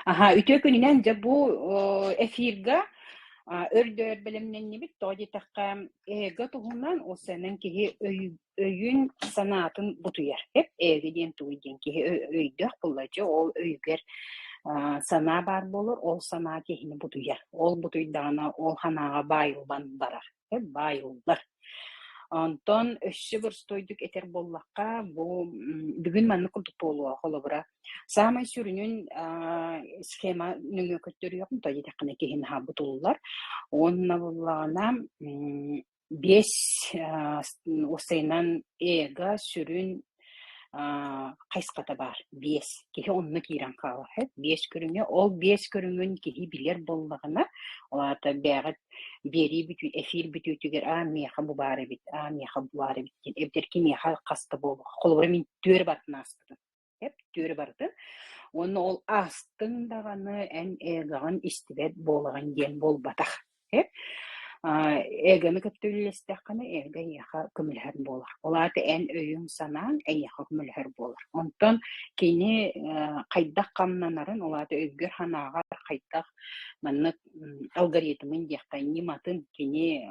Аһаа, үтүө күнүнэн дьэ бу эфирга өр-дөөр бэлэмнэннибит. Тоҕо диэтэххэ, эго туһунан ол сэнэн киһи өйүн санаатын бутуйар. Эп эго диэн тугуй диэн киһи өйдөөх буолла дьэ ол өйүгэр санаа баар буолар, ол санаа киһини бутуйар. Ол бутуйдаҕына ол санааҕа баайыллан барар. Эп баайыллар. Онтон өссө боростуойдук этэр буоллахха, бу бүгүн маннык курдук буолуо, холобура, саамай сүрүнүн схема нөҥүө көрдөрүөҕүм, тоҕо диэтэххинэ киһи наһаа бутуллар. Уонна буоллаҕына биэс уопсайынан эго сүрүн хайысхата баар биэс. Киһи онно киирэн хаалар биэс көрүҥэ. Ол биэс көрүҥүн киһи билэр буоллаҕына, ол аата бэйэҕит биэрии бүтүү эфир бүтүүтүгэр аа миэхэ бу баар эбит, аа миэхэ бу баар эбит диэн эбэтэр кимиэхэ хаста буолуо. Холобура мин түөрэ барытын ааспытым. Эп түөрэ барытын. Уонна ол аастыҥ даҕаны эн эгоҕын истибэт буолаҕын диэн буолбатах. Эп эгоны кытта үллэстэххинэ эго эйиэхэ көмөлөһөр буолар. Ол аата эн өйүҥ-санааҥ эйиэхэ көмөлөһөр буолар. Онтон кини хайдах хамнанарын, ол аата өйгөр-санааҕар хайдах маннык алгоритмын диэххэ ньыматын кини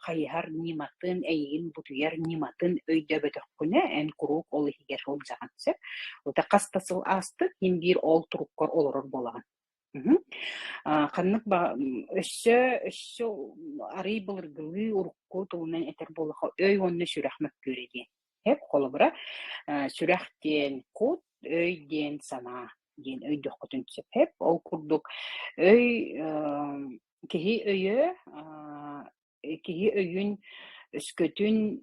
хайыһар ньыматын эйигин бутуйар ньыматын өйдөөбөтөххүнэ эн куруук ол иһигэр сылдьаҕын сөп ута хас да сыл аастык син биир ол туруккар олорор буолаҕын. Ханнык өссө өссө арыый былыргылыы урукку тылынан этэр буоллахха өй уонна сүрэх мөккүөрэ диэн. Эп холобура сүрэх диэн кут, өй диэн санаа диэн өйдүөххүтүн сөп. Ол курдук өй киһи өйө киһи өйүн өскөтүн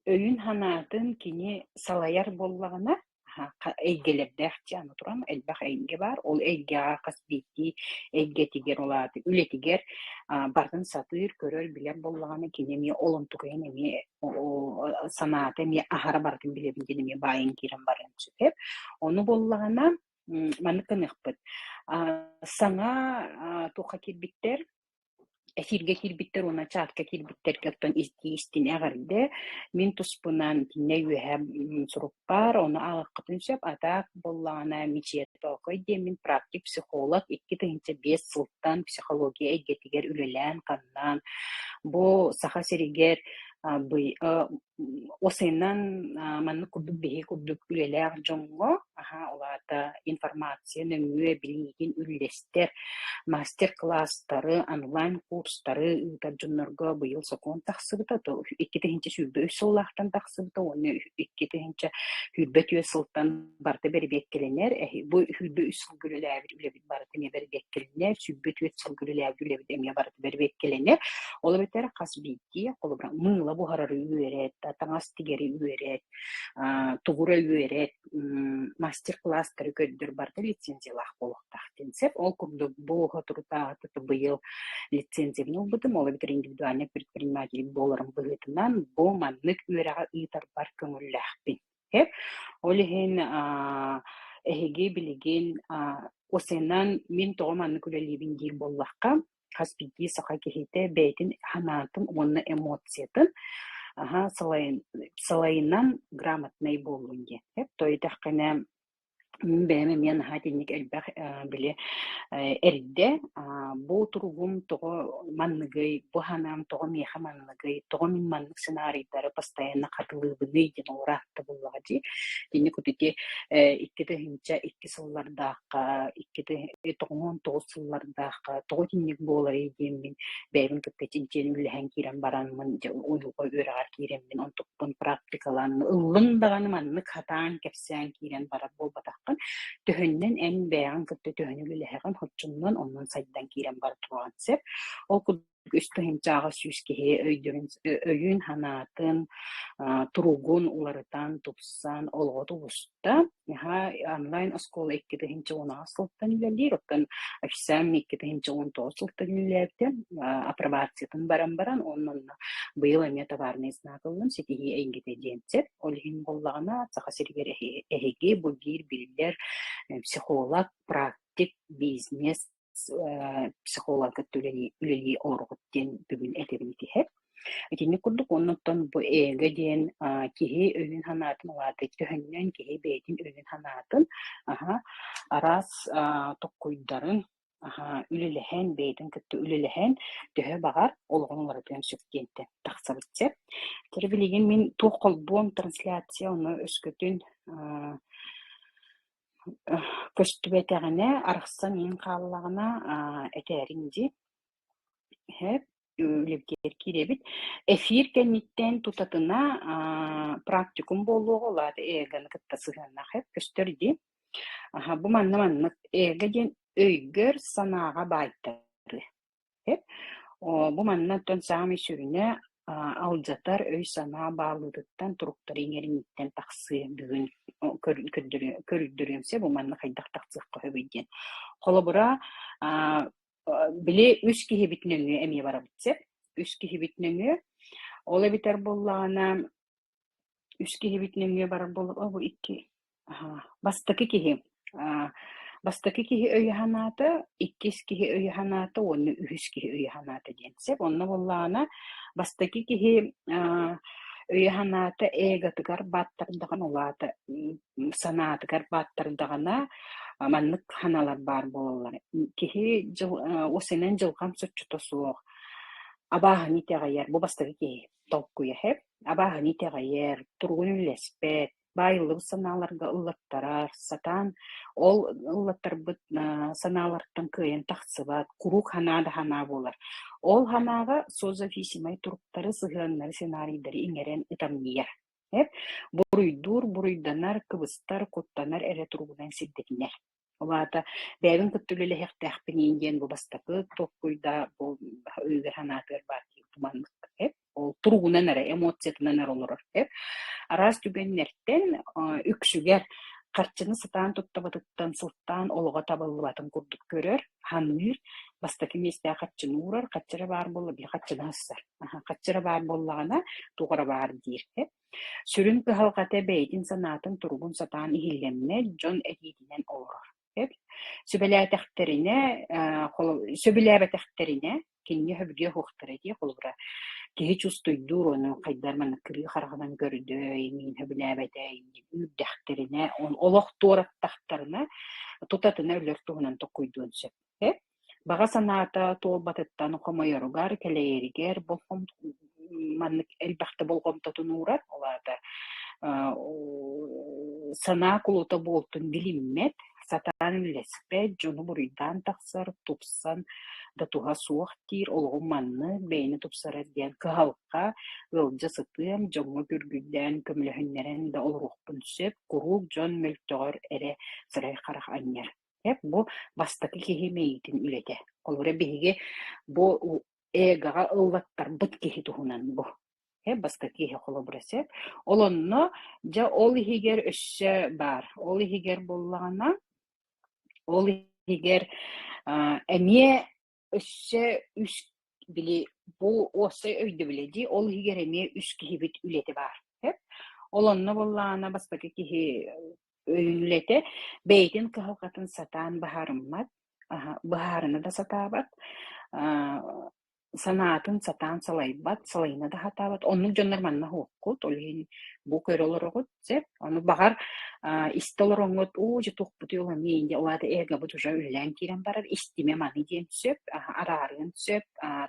өйүн-санаатын кини салайар буоллаҕына эйгэлэрдээх дьэ аны туран элбэх эйгэ баар. Ол эйгэҕэ хас биирдии эйгэтигэр ол аата үлэтигэр барытын сатыыр, көрөр, билэр буоллаҕына кини эмиэ ол онтукайын эмиэ санаата эмиэ аһара барытын билэбин диэн эмиэ баайан киирэн барыан сөп. Ону буоллаҕына маннык гыныахпыт. Саҥа туохха киирбиттэр эфиргэ киирбиттэр уонна чатка киирбиттэргэ оттон истии-истин эҕэрдэ. Мин туспунан итиннэ үөһэ сурукпар, ону ааҕыаххытын сөп. А так буоллаҕына Мичийэ Тоокой диэммин практик-психолог 2005 сылтан психология эйгэтигэр үлэлээн-хамнаан бу Саха сиригэр ОСН-нан маннык курдук биһи курдук үлэлээх дьоҥҥо аһаа ол аата информация нөҥүө билиигин үллэстэр мастер-класстары, онлайн-курстары ыытар дьоннорго быйыл сокуон тахсыбыта, 2023 сыллаахтан тахсыбыта уонна 2024 сылтан барыта бэрэбиэркэлэнэр. Бу 23 сылга үлэлээбит үлэбит барыта эмиэ бэрэбиэркэлэнэр, 24 сылга үлэлээбит үлэбит эмиэ барыта бэрэбиэркэлэнэр. Ол эбэтэр хас биирдии, холобура, мыыла буһарары үөрэт, таҥас тигэри үөрэт, тугура үөрэт, мастер-класстары көрдөр барыта лицензиялаах буолуохтаах диэн сөп. Ол курдук бу соторутааҕыта быйыл лицензияны ылбытым, ол эбэтэр индивидуальный предприниматель буоларым быһыытынан бу маннык үөрэҕи ыытарбар көҥүллээхпин. Ол иһин эһиги билигин ОСН-нан мин тоҕо маннык үлэлиибин диир буоллахха, хас биирдии саха киһитэ бэйэтин санаатын уонна эмоциятын аһа салайынан грамотнай буоллун диэн. То итэххинэ мин бэйэм эмиэ наһаа итинник элбэх били эрдэ бу туругум тоҕо манныгый, бу санаам тоҕо миэхэ манныгый, тоҕо мин маннык сценарийдары постоянно хатылыыбыный диэн олору буоллаҕа дии. Итинник вот ити 2002 сыллардаахха, 99 сыллардаахха тоҕо итинник буоларый диэммин бэйэбин кытта чинчийэн үллэһэн киирэн бараммын дьэ уйулҕа үөрэҕэр киирэммин онтукпун практикалаан ыллыҥ даҕаны маннык хатаан кэпсээн киирэн барар буолбатаххын төһөннөн эн бэйэҕин кытта төһөнү үлэлэһэҕин оччоннон оннун сайдан киирэн бара туруоҕун сөп. Ол курдук 3800 киһи өйдөрүн өйүн-санаатын, туругун уларытан, тупсан, олоҕо тубуста. Наһаа онлайн оскуола 2018 сылтан үлэлиир, оттон официально 2019 сылтан үлэлээбитэ. Апробациятын баран баран, онно быйыл эмиэ товарный знак ыллым, ситиһии эйгэтэ диэн сөп. Ол иһин буоллаҕына, Саха сиригэр эһиги бу биир биллэр психолог, практик, бизнес психолог кытта үлэлии олороҕут диэн бүгүн этэбин итиһэр. Итинник курдук оннуттан бу эго диэн киһи өйүн-санаатын улаатыы төһөннөн киһи бэйэтин өйүн-санаатын аһа араас толкуйдарын үлэлэһэн, бэйэтин кытта үлэлэһэн төһө баҕар олоҕун уларытыан сөп диэнтэн тахсабыт сөп. Тэр билигин мин туох холбуом трансляция ону өскөтүн көстүбэтэҕинэ арахсан иһин хааллаҕына этээриҥ дии. Сөп үлэбитигэр киирэбит. Эфир кэнниттэн тутатына практикум буолуоҕа, ол аата эгоны кытта сыһыаннаах көстөр дии. Аха, бу манна маннык эго диэн өйгөр санааҕа баайтарыы. Бу манна оттон саамай сүрүнэ алдьатар өй-санаа баалыытыттан туруктары иҥэриниттэн тахсыы бүгүн көрдөрүөм сөп, бу манна хайдах тахсыахха сөбүй диэн. Холобура, били үс киһибит нөҥүө эмиэ барабыт сөп. Үс киһибит нөҥүө. Ол эбэтэр буоллаҕына үс киһибит нөҥүө барар буолла бу икки бастакы киһи бастакы киһи өйө-санаата, иккис киһи өйө-санаата уонна үһүс киһи өйө-санаата диэн сөп. Онно буоллаҕына бастакы киһи өйө-санаата эготыгар бааттардаҕына, ол аата санаатыгар бааттардаҕына маннык санаалар баар буолаллар. Киһи дьыл осенен дьылҕам соччото суох, абааһыны итэҕэйэр, бу бастакы киһи толкуйа сөп. Абааһыны итэҕэйэр, туругун үллэспэт, баайыллыбыт санааларга ыллаттарар, сатаан ол ыллаттарбыт санаалартан кыайан тахсыбат, куруук санаа да санаа буолар. Ол санааҕа созависимай туруктары, сыһыаннары, сценарийдары иҥэрэн ытамньыйар. Буруйдуур, буруйданар, кыбыстар, куттанар эрэ туругунан сирдэтинэр. Ол аата бэйэбин кытта үлэлэһиэхтээхпиниин диэн бу бастакы толкуйда бу өйүгэр санаатыгар баар киһи маннык ол туругунан эрэ эмоциятынан эрэ олорор Араас түгэннэртэн үксүгэр харчыны сатаан туттабатыттан сылтаан олоҕо табыллыбатын курдук көрөр, саныыр, бастакы миэстэҕэ харчыны уурар, харчы эрэ баар буолла били харчыны ассар. Харчы эрэ баар буоллаҕына туох эрэ баар диир. Сүрүн кыһалҕата бэйэтин санаатын туругун сатаан иһиллэммэт, дьон этиитинэн олорор. Сүбэлээтэхтэринэ, сөбүлээбэтэхтэринэ кинини сөбүлүө суохтара дии, холобура, киһи чувствуйдуур ону хайдах маннык кырыы хараҕынан көрдө, миин сөбүлээбэтэ үүрдэхтэринэ, олох туораттахтарына, тутатына өлөр туһунан толкуйдуон сөп. Баҕа санаата туолбатыттан хомойоругар, кэлэйэригэр маннык элбэхтэ болҕомтотун уурар, ол аата санаа кулута буолтун билиммэт, сатаан үллэспэт, дьону буруйдаан тахсар, тупсан да туһа суох диир, олоҕум маннык, бэйэни тупсарар диэн кыһалҕа, ыалдьа сытыам, дьоҥҥо күргүйдээн көмөлөһүннэрэн да олоруохпун сөп, куруук дьон мөлтөҕөр эрэ сырай-харах анньар. Бу бастакы киһи мэйиитин үлэтэ. Холобура, биһиги бу эгоҕа ыллаттарбыт киһи туһунан бу. Бастакы киһи холобура сөп. Ол онно дьэ ол иһигэр өссө баар. Ол иһигэр буоллаҕына, ол иһигэр эмиэ Өссө үс били бу уопсай өйдөбүлэ дии, ол иһигэр эмиэ үс киһибит үлэтэ баар. Сөп. Ол онно буоллаҕына бастакы киһи өйүн үлэтэ бэйэтин кыһалҕатын сатаан быһаарыммат, быһаарына да сатаабат, санаатын сатаан салайбат, салайына да сатаабат. Оннук дьоннор манна суоххут, ол иһин бу көрө олороҕут, сөп. Ону баҕар истэ олороҥҥут, уу дьэ туохпутуй ол эмиэ инде ол аата эгобут уже үлэлээн киирэн барар, истимэ маны диэн сөп, араарыан сөп,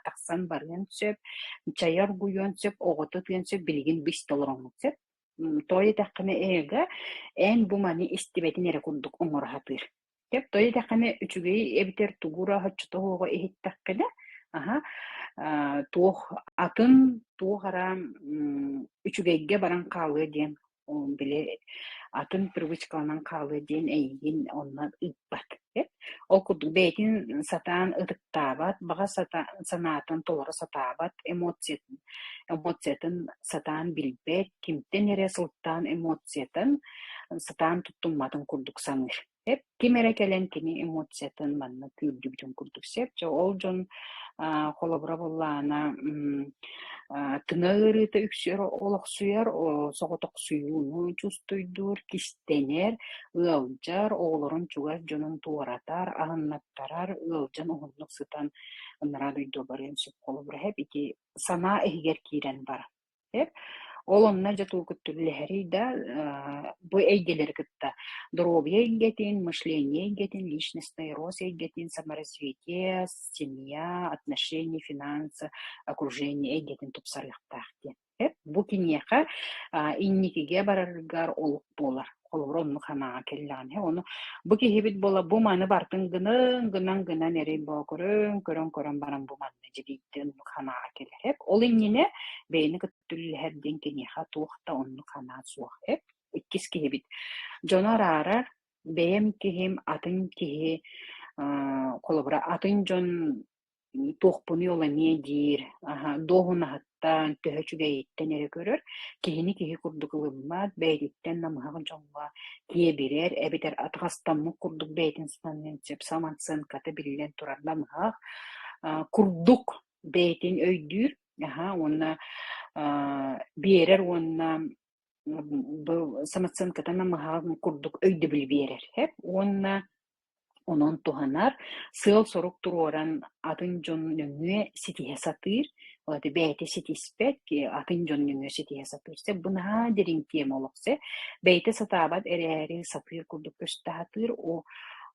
тахсан барыан сөп, чайа оргуйуон сөп, оҕото ытыан сөп, билигин бу истэ олороҥҥут сөп. Тоҕо диэтэххинэ эго эн бу маны истибэтин эрэ курдук оҥоро сатыыр. Сөп, тоҕо диэтэххинэ үчүгэй эбэтэр тугу эрэ соччото суоҕу иһиттэххинэ, аһа, туох атын туох эрэ үчүгэйгэ баран хаалыа диэн били атын привычкаланан хаалыа диэн эйигин онно ыыппат. Ол курдук бэйэтин сатаан ытыктаабат, баҕа санаатын толоро сатаабат, эмоциятын, эмоциятын сатаан билбэт, кимтэн эрэ сылтаан эмоциятын сатаан туттумматын курдук саныыр. Эп ким эрэ кэлэн кини эмоциятын манна күүрдүбүтүн курдук сөп. Дьэ ол дьон холобура буоллаҕына тыҥа ыарыыта үксүөр олохсуйар, соҕотохсуйууну чувствуйдуур, кистэнэр, ыалдьар, оҕолорун чугас дьонун туоратар, аһыннаттарар, ыалдьан уһуннук сытан ынараа дойду барыан сөп. Холобура эп ити санаа иһигэр киирэн барар. Сөп. Ол онно дьэ тугу кытта үлэлэһэрий да, бу эйгэлэри кытта доруобуйа эйгэтин, мышление эйгэтин, личностный рост эйгэтин, саморазвитие, семья, отношения, финансы, окружение эйгэтин тупсарыахтаах диэн. Сөп. Бу киниэхэ инникигэ барарыгар олук буолар. Холобура, оннук санааҕа кэллэҕинэ, ону бу киһибит буола бу маны бартын гынан, гынан, гынан эрэй боо көрөн, көрөн, көрөн баран бу манна дьэ оннук санааҕа кэлэр. Ол иннинэ бэйэни кытта үллэһэр диэн киниэхэ туох да оннук санаа суох. Иккис киһибит дьону араарар, бэйэм киһим, атын киһи, холобура, атын дьон туохпунуй ол эмиэ диир, аһа, дуоһунаһыттан, төһө үчүгэйиттэн эрэ көрөр, киһини киһи курдук ылыммат, бэйэтиттэн намыһах дьоҥҥо киэбирэр эбэтэр атаҕастаммыт курдук бэйэтин сананыан сөп, самооценката биллэн турар намыһах курдук бэйэтин өйдүүр, аһа, уонна биэрэр уонна бу самооценката намыһах курдук өйдөбүл биэрэр уонна Онон туһанар, сыал-сорук туруоран атын дьон нөҥүө ситиһэ сатыыр, ол аата бэйэтэ ситиспэт, атын дьон нөҥүө ситиһэ сатыыр. Сөп, бу наһаа дириҥ тиэмэ олох сөп. Бэйэтэ сатаабат эрээри сатыыр курдук көстө сатыыр,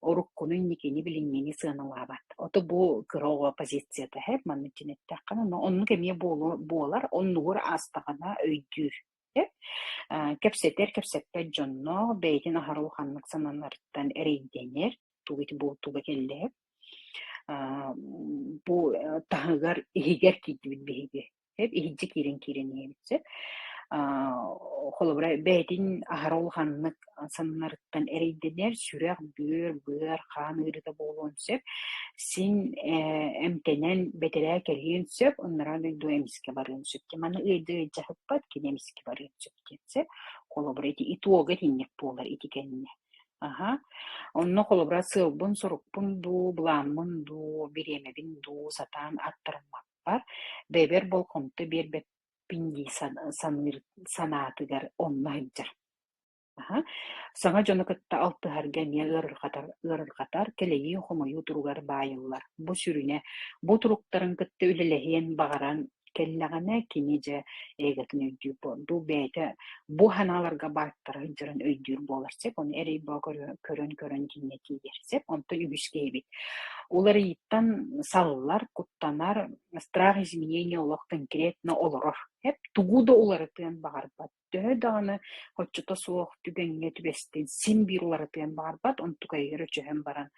уруккуну, инникини, билиҥҥини сыаналаабат. Ото бу кыра оҕо позицията һэп, маннык дьин эттэххэ, оннук эмиэ буолар, оннугар аастаҕына өйдүүр. Кэпсэтэр, кэпсэппэт дьонноох, бэйэтин аһара улаханнык сананарыттан эрэйдэнэр, тугу ити буолтуга кэллэ бу таһыгар иһигэр киирдибит биһиги иһирдьэ киирэн киирэн иһэбит сөп холобура бэйэтин аһара улаханнык сананарыттан эрэйдэнэр, сүрэх, бүөр, быар, хаан ыарыыта буолуон сөп. Син эмтэнэн бэтэрээ кэлиэн сөп, ыныраа дойду эмискэ барыан сөп. Маны ыйда ыйдьаһыппат, кини эмискэ барыан сөп диэн сөп. Холобура, ити итога итинник буолар ити кэннэ. Аһа. Онно холобура сыалбын-сорукпун дуу, былааммын дуу, бириэмэбин дуу сатаан аттарыммаппар, бэйэбэр болҕомто биэрбэппин дии саныыр санаатыгар онно сылдьар. Аһа. Саҥа дьону кытта алтыһарга эмиэ ыарырҕатар, ыарырҕатар, кэлэйии-хомойуу туругар баайыллар. Бу сүрүнэ, бу туруктарын кытта үлэлэһиэн баҕаран кэллэҕинэ, кини дьэ эготын өйдүүр бу бэйэтэ бу санааларга бааттара сылдьарын өйдүүр буолар сөп. Ону эрэй бөҕө көрөн-көрөн дьиҥҥэ тиийэр сөп. Онтон үгүс киһибит уларыйыыттан саллар, куттанар, страх изменения олох конкретно олорор. Сөп. Тугу да уларытыан баҕарбат. Төһө даҕаны оччото суох түгэҥҥэ түбэстин, син биир уларытыан баҕарбат, онтукайыгар өчөһөн баран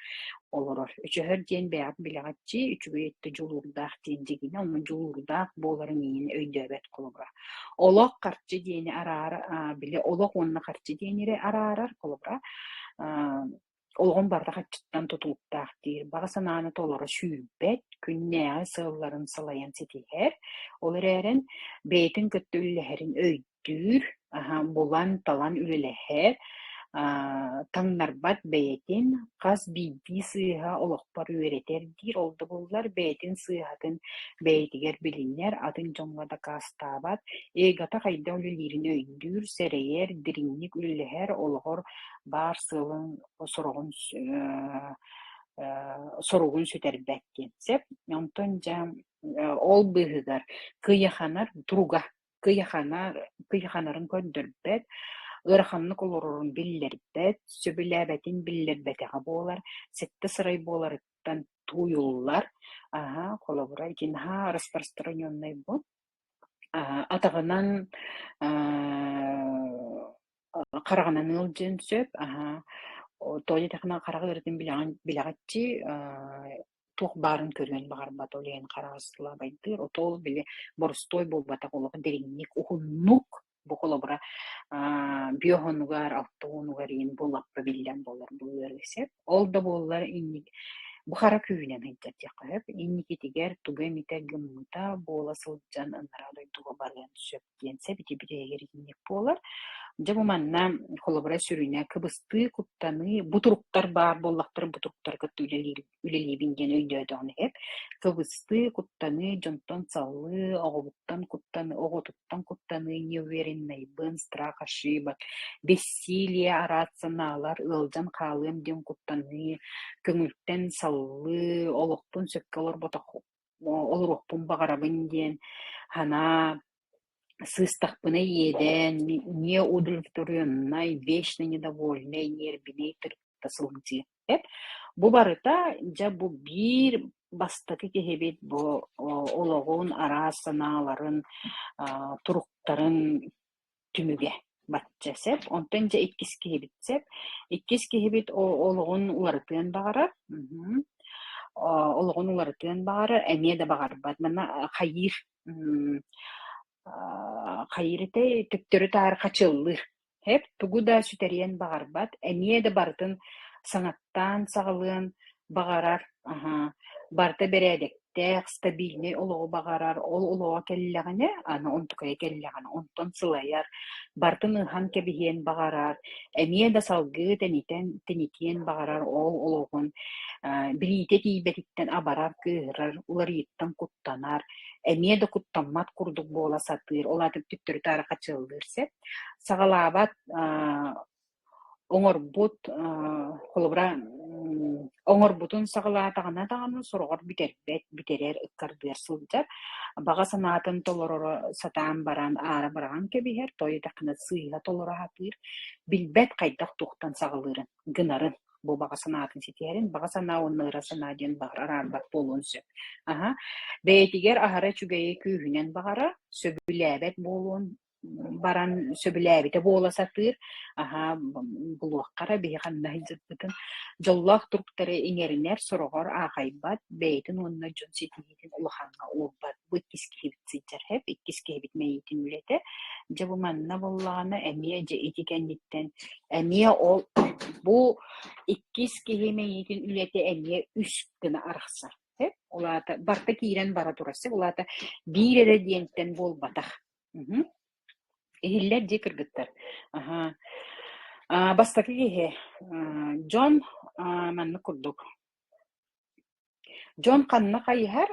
олорор. Өчөһөр диэн бэйэҕит билэҕит дии, үчүгэй өттө дьулуурдаах диэн дьигинэ, онно дьулуурдаах буоларын иҥин өйдөөбөт холобура. Олох харчы диэни араара, били олох уонна харчы диэни эрэ араарар холобура, Олоҕум барыта харчыттан тутулуктаах диир, баҕа санааны толоро сүүрбэт, күннээҕи сыалларын салайан ситиһэр, ол эрээрин бэйэтин кытта үллэһэрин өйдүүр, булан-талан үлэлэһэр, таҥнарбат бэйэтин, хас биирдии сыыһа олохпор үөрэтэр диир, ол да буоллар бэйэтин сыыһатын бэйэтигэр билинэр, атын дьоҥҥо дакаастаабат, эгота хайдах үлэлиирин өйдүүр, сэрэйэр, дириҥник үлэлэһэр, олоҕор баар сыалын сороҕун соругун сүтэрбэт диэн сөп. Онтон дьэ ол быыһыгар кыйаханар туруга кыйаханар кыйаханарын көрдөрбөт, ыараханнык олорорун биллэрбэт, сөбүлээбэтин биллэрбэтэҕэ буолар, сэттэ сырай буоларыттан тууйуллар. Аһа, холобура, ити наһаа распространенный бу. Атаҕынан хараҕынан ыалдьыан сөп, аһаа, тоҕо диэтэххинэ харах ыарыытын билэҕин билэҕиччи туох баарын көрүөн баҕарбат, ол иһин хараҕа сылабайдыыр, ото ол били боростуой буолбатах олох дириҥник, уһуннук бу холобура биоһонугар, алта уонугар иин бу лаппа биллэн буолар бу ыарыы сөп. Ол да буоллар инник Бу хара күүһүнэн сылдьар диэххэ сөп. Инникитигэр тугу эмитэ гыммыта буола сылдьан ынараа дойдуга барыан сөп диэн сөп. Ити бүтэһигэр итинник буолар. Дьэ бу манна холобура сүрүнэ кыбыстыы, куттаныы, бу туруктар баар буоллахтар бу туруктары кытта үлэлиир үлэлиибин диэн өйдөөтөҕүнэ сөп. Кыбыстыы, куттаныы, дьонтон саллыы, оҕобуттан куттаныы, оҕотуттан куттаныы, неувереннайбын, страх ошибок, бессилие араас санаалар, ыалдьан хаалыам диэн куттаныы, көҥүлтэн саллыы, олохпун сөпкө олорботох олоруохпун баҕарабын диэн санаа сыыстахпына иэдээн, неудовлетвореннай, вечно недовольнай, нервинэй тырытта сылдьыы. Бу барыта дьэ бу биир бастакы киһибит бу олоҕун араас санааларын, туруктарын түмүгэ бачча сөп. Онтон дьэ иккис киһибит сөп. Иккис киһибит олоҕун уларытыан баҕарар. Олоҕун уларытыан баҕарар, эмиэ да баҕарбат. Манна хайыыр хайыыр этэй төттөрү-таары хачыаллыыр. Эп тугу да сүтэриэн баҕарбат, эмиэ да барытын саҥаттаан саҕалыан баҕарар, аһаа, барыта бэрээдэктээх, стабильнай олоҕу баҕарар, ол олоҕо кэллэҕинэ, аны онтукайа кэллэҕинэ онтон сылайар, барытын ыһан кэбиһиэн баҕарар, эмиэ да салгыы тэнитэн тэнитиэн баҕарар, ол олоҕун билиитэ тиийбэтиттэн абарар, кыыһырар, уларыйыттан куттанар, эмиэ да куттаммат курдук буола сатыыр, ол аата төттөрү-таары хачыаллыыр сөп. Саҕалаабат оҥорбут холобура оҥорбутун саҕалаатаҕына даҕаны сороҕор бүтэрбэт, бүтэрэр ыккардыгар сылдьар. Баҕа санаатын толороро сатаан баран аара быраҕан кэбиһэр, тоҕо диэтэххинэ сыыһа толоро сатыыр, билбэт хайдах туохтан саҕалыырын, гынарын, бу баҕа санаатын ситиһэрин, баҕа санаа уонна ыра санаа диэн баҕар араарбат буолуон сөп. Аһа, бэйэтигэр аһара үчүгэйи күүһүнэн баҕара, сөбүлээбэт буолуон баран сөбүлээбитэ буола сатыыр, аһаа булуоххара биһи ханна сылдьарбытын, дьоллоох туруктары иҥэринэр, сороҕор аахайбат, бэйэтин уонна дьон ситиһиитин улахаҥҥа уурбат. Бу иккис киһибит сылдьар һэп, иккис киһибит мэйиитин үлэтэ. Дьэ бу манна буоллаҕына эмиэ дьэ ити кэнниттэн эмиэ ол бу иккис киһи мэйиитин үлэтэ эмиэ үс гына арахсар. Ол аата барыта киирэн бара турар сөп. Ол аата биир эрэ диэнтэн буолбатах. Мгм. Иһиллэр дии кыргыттар. Аһаа. Бастакы киһи дьон маннык курдук. Дьон ханна хайыһар,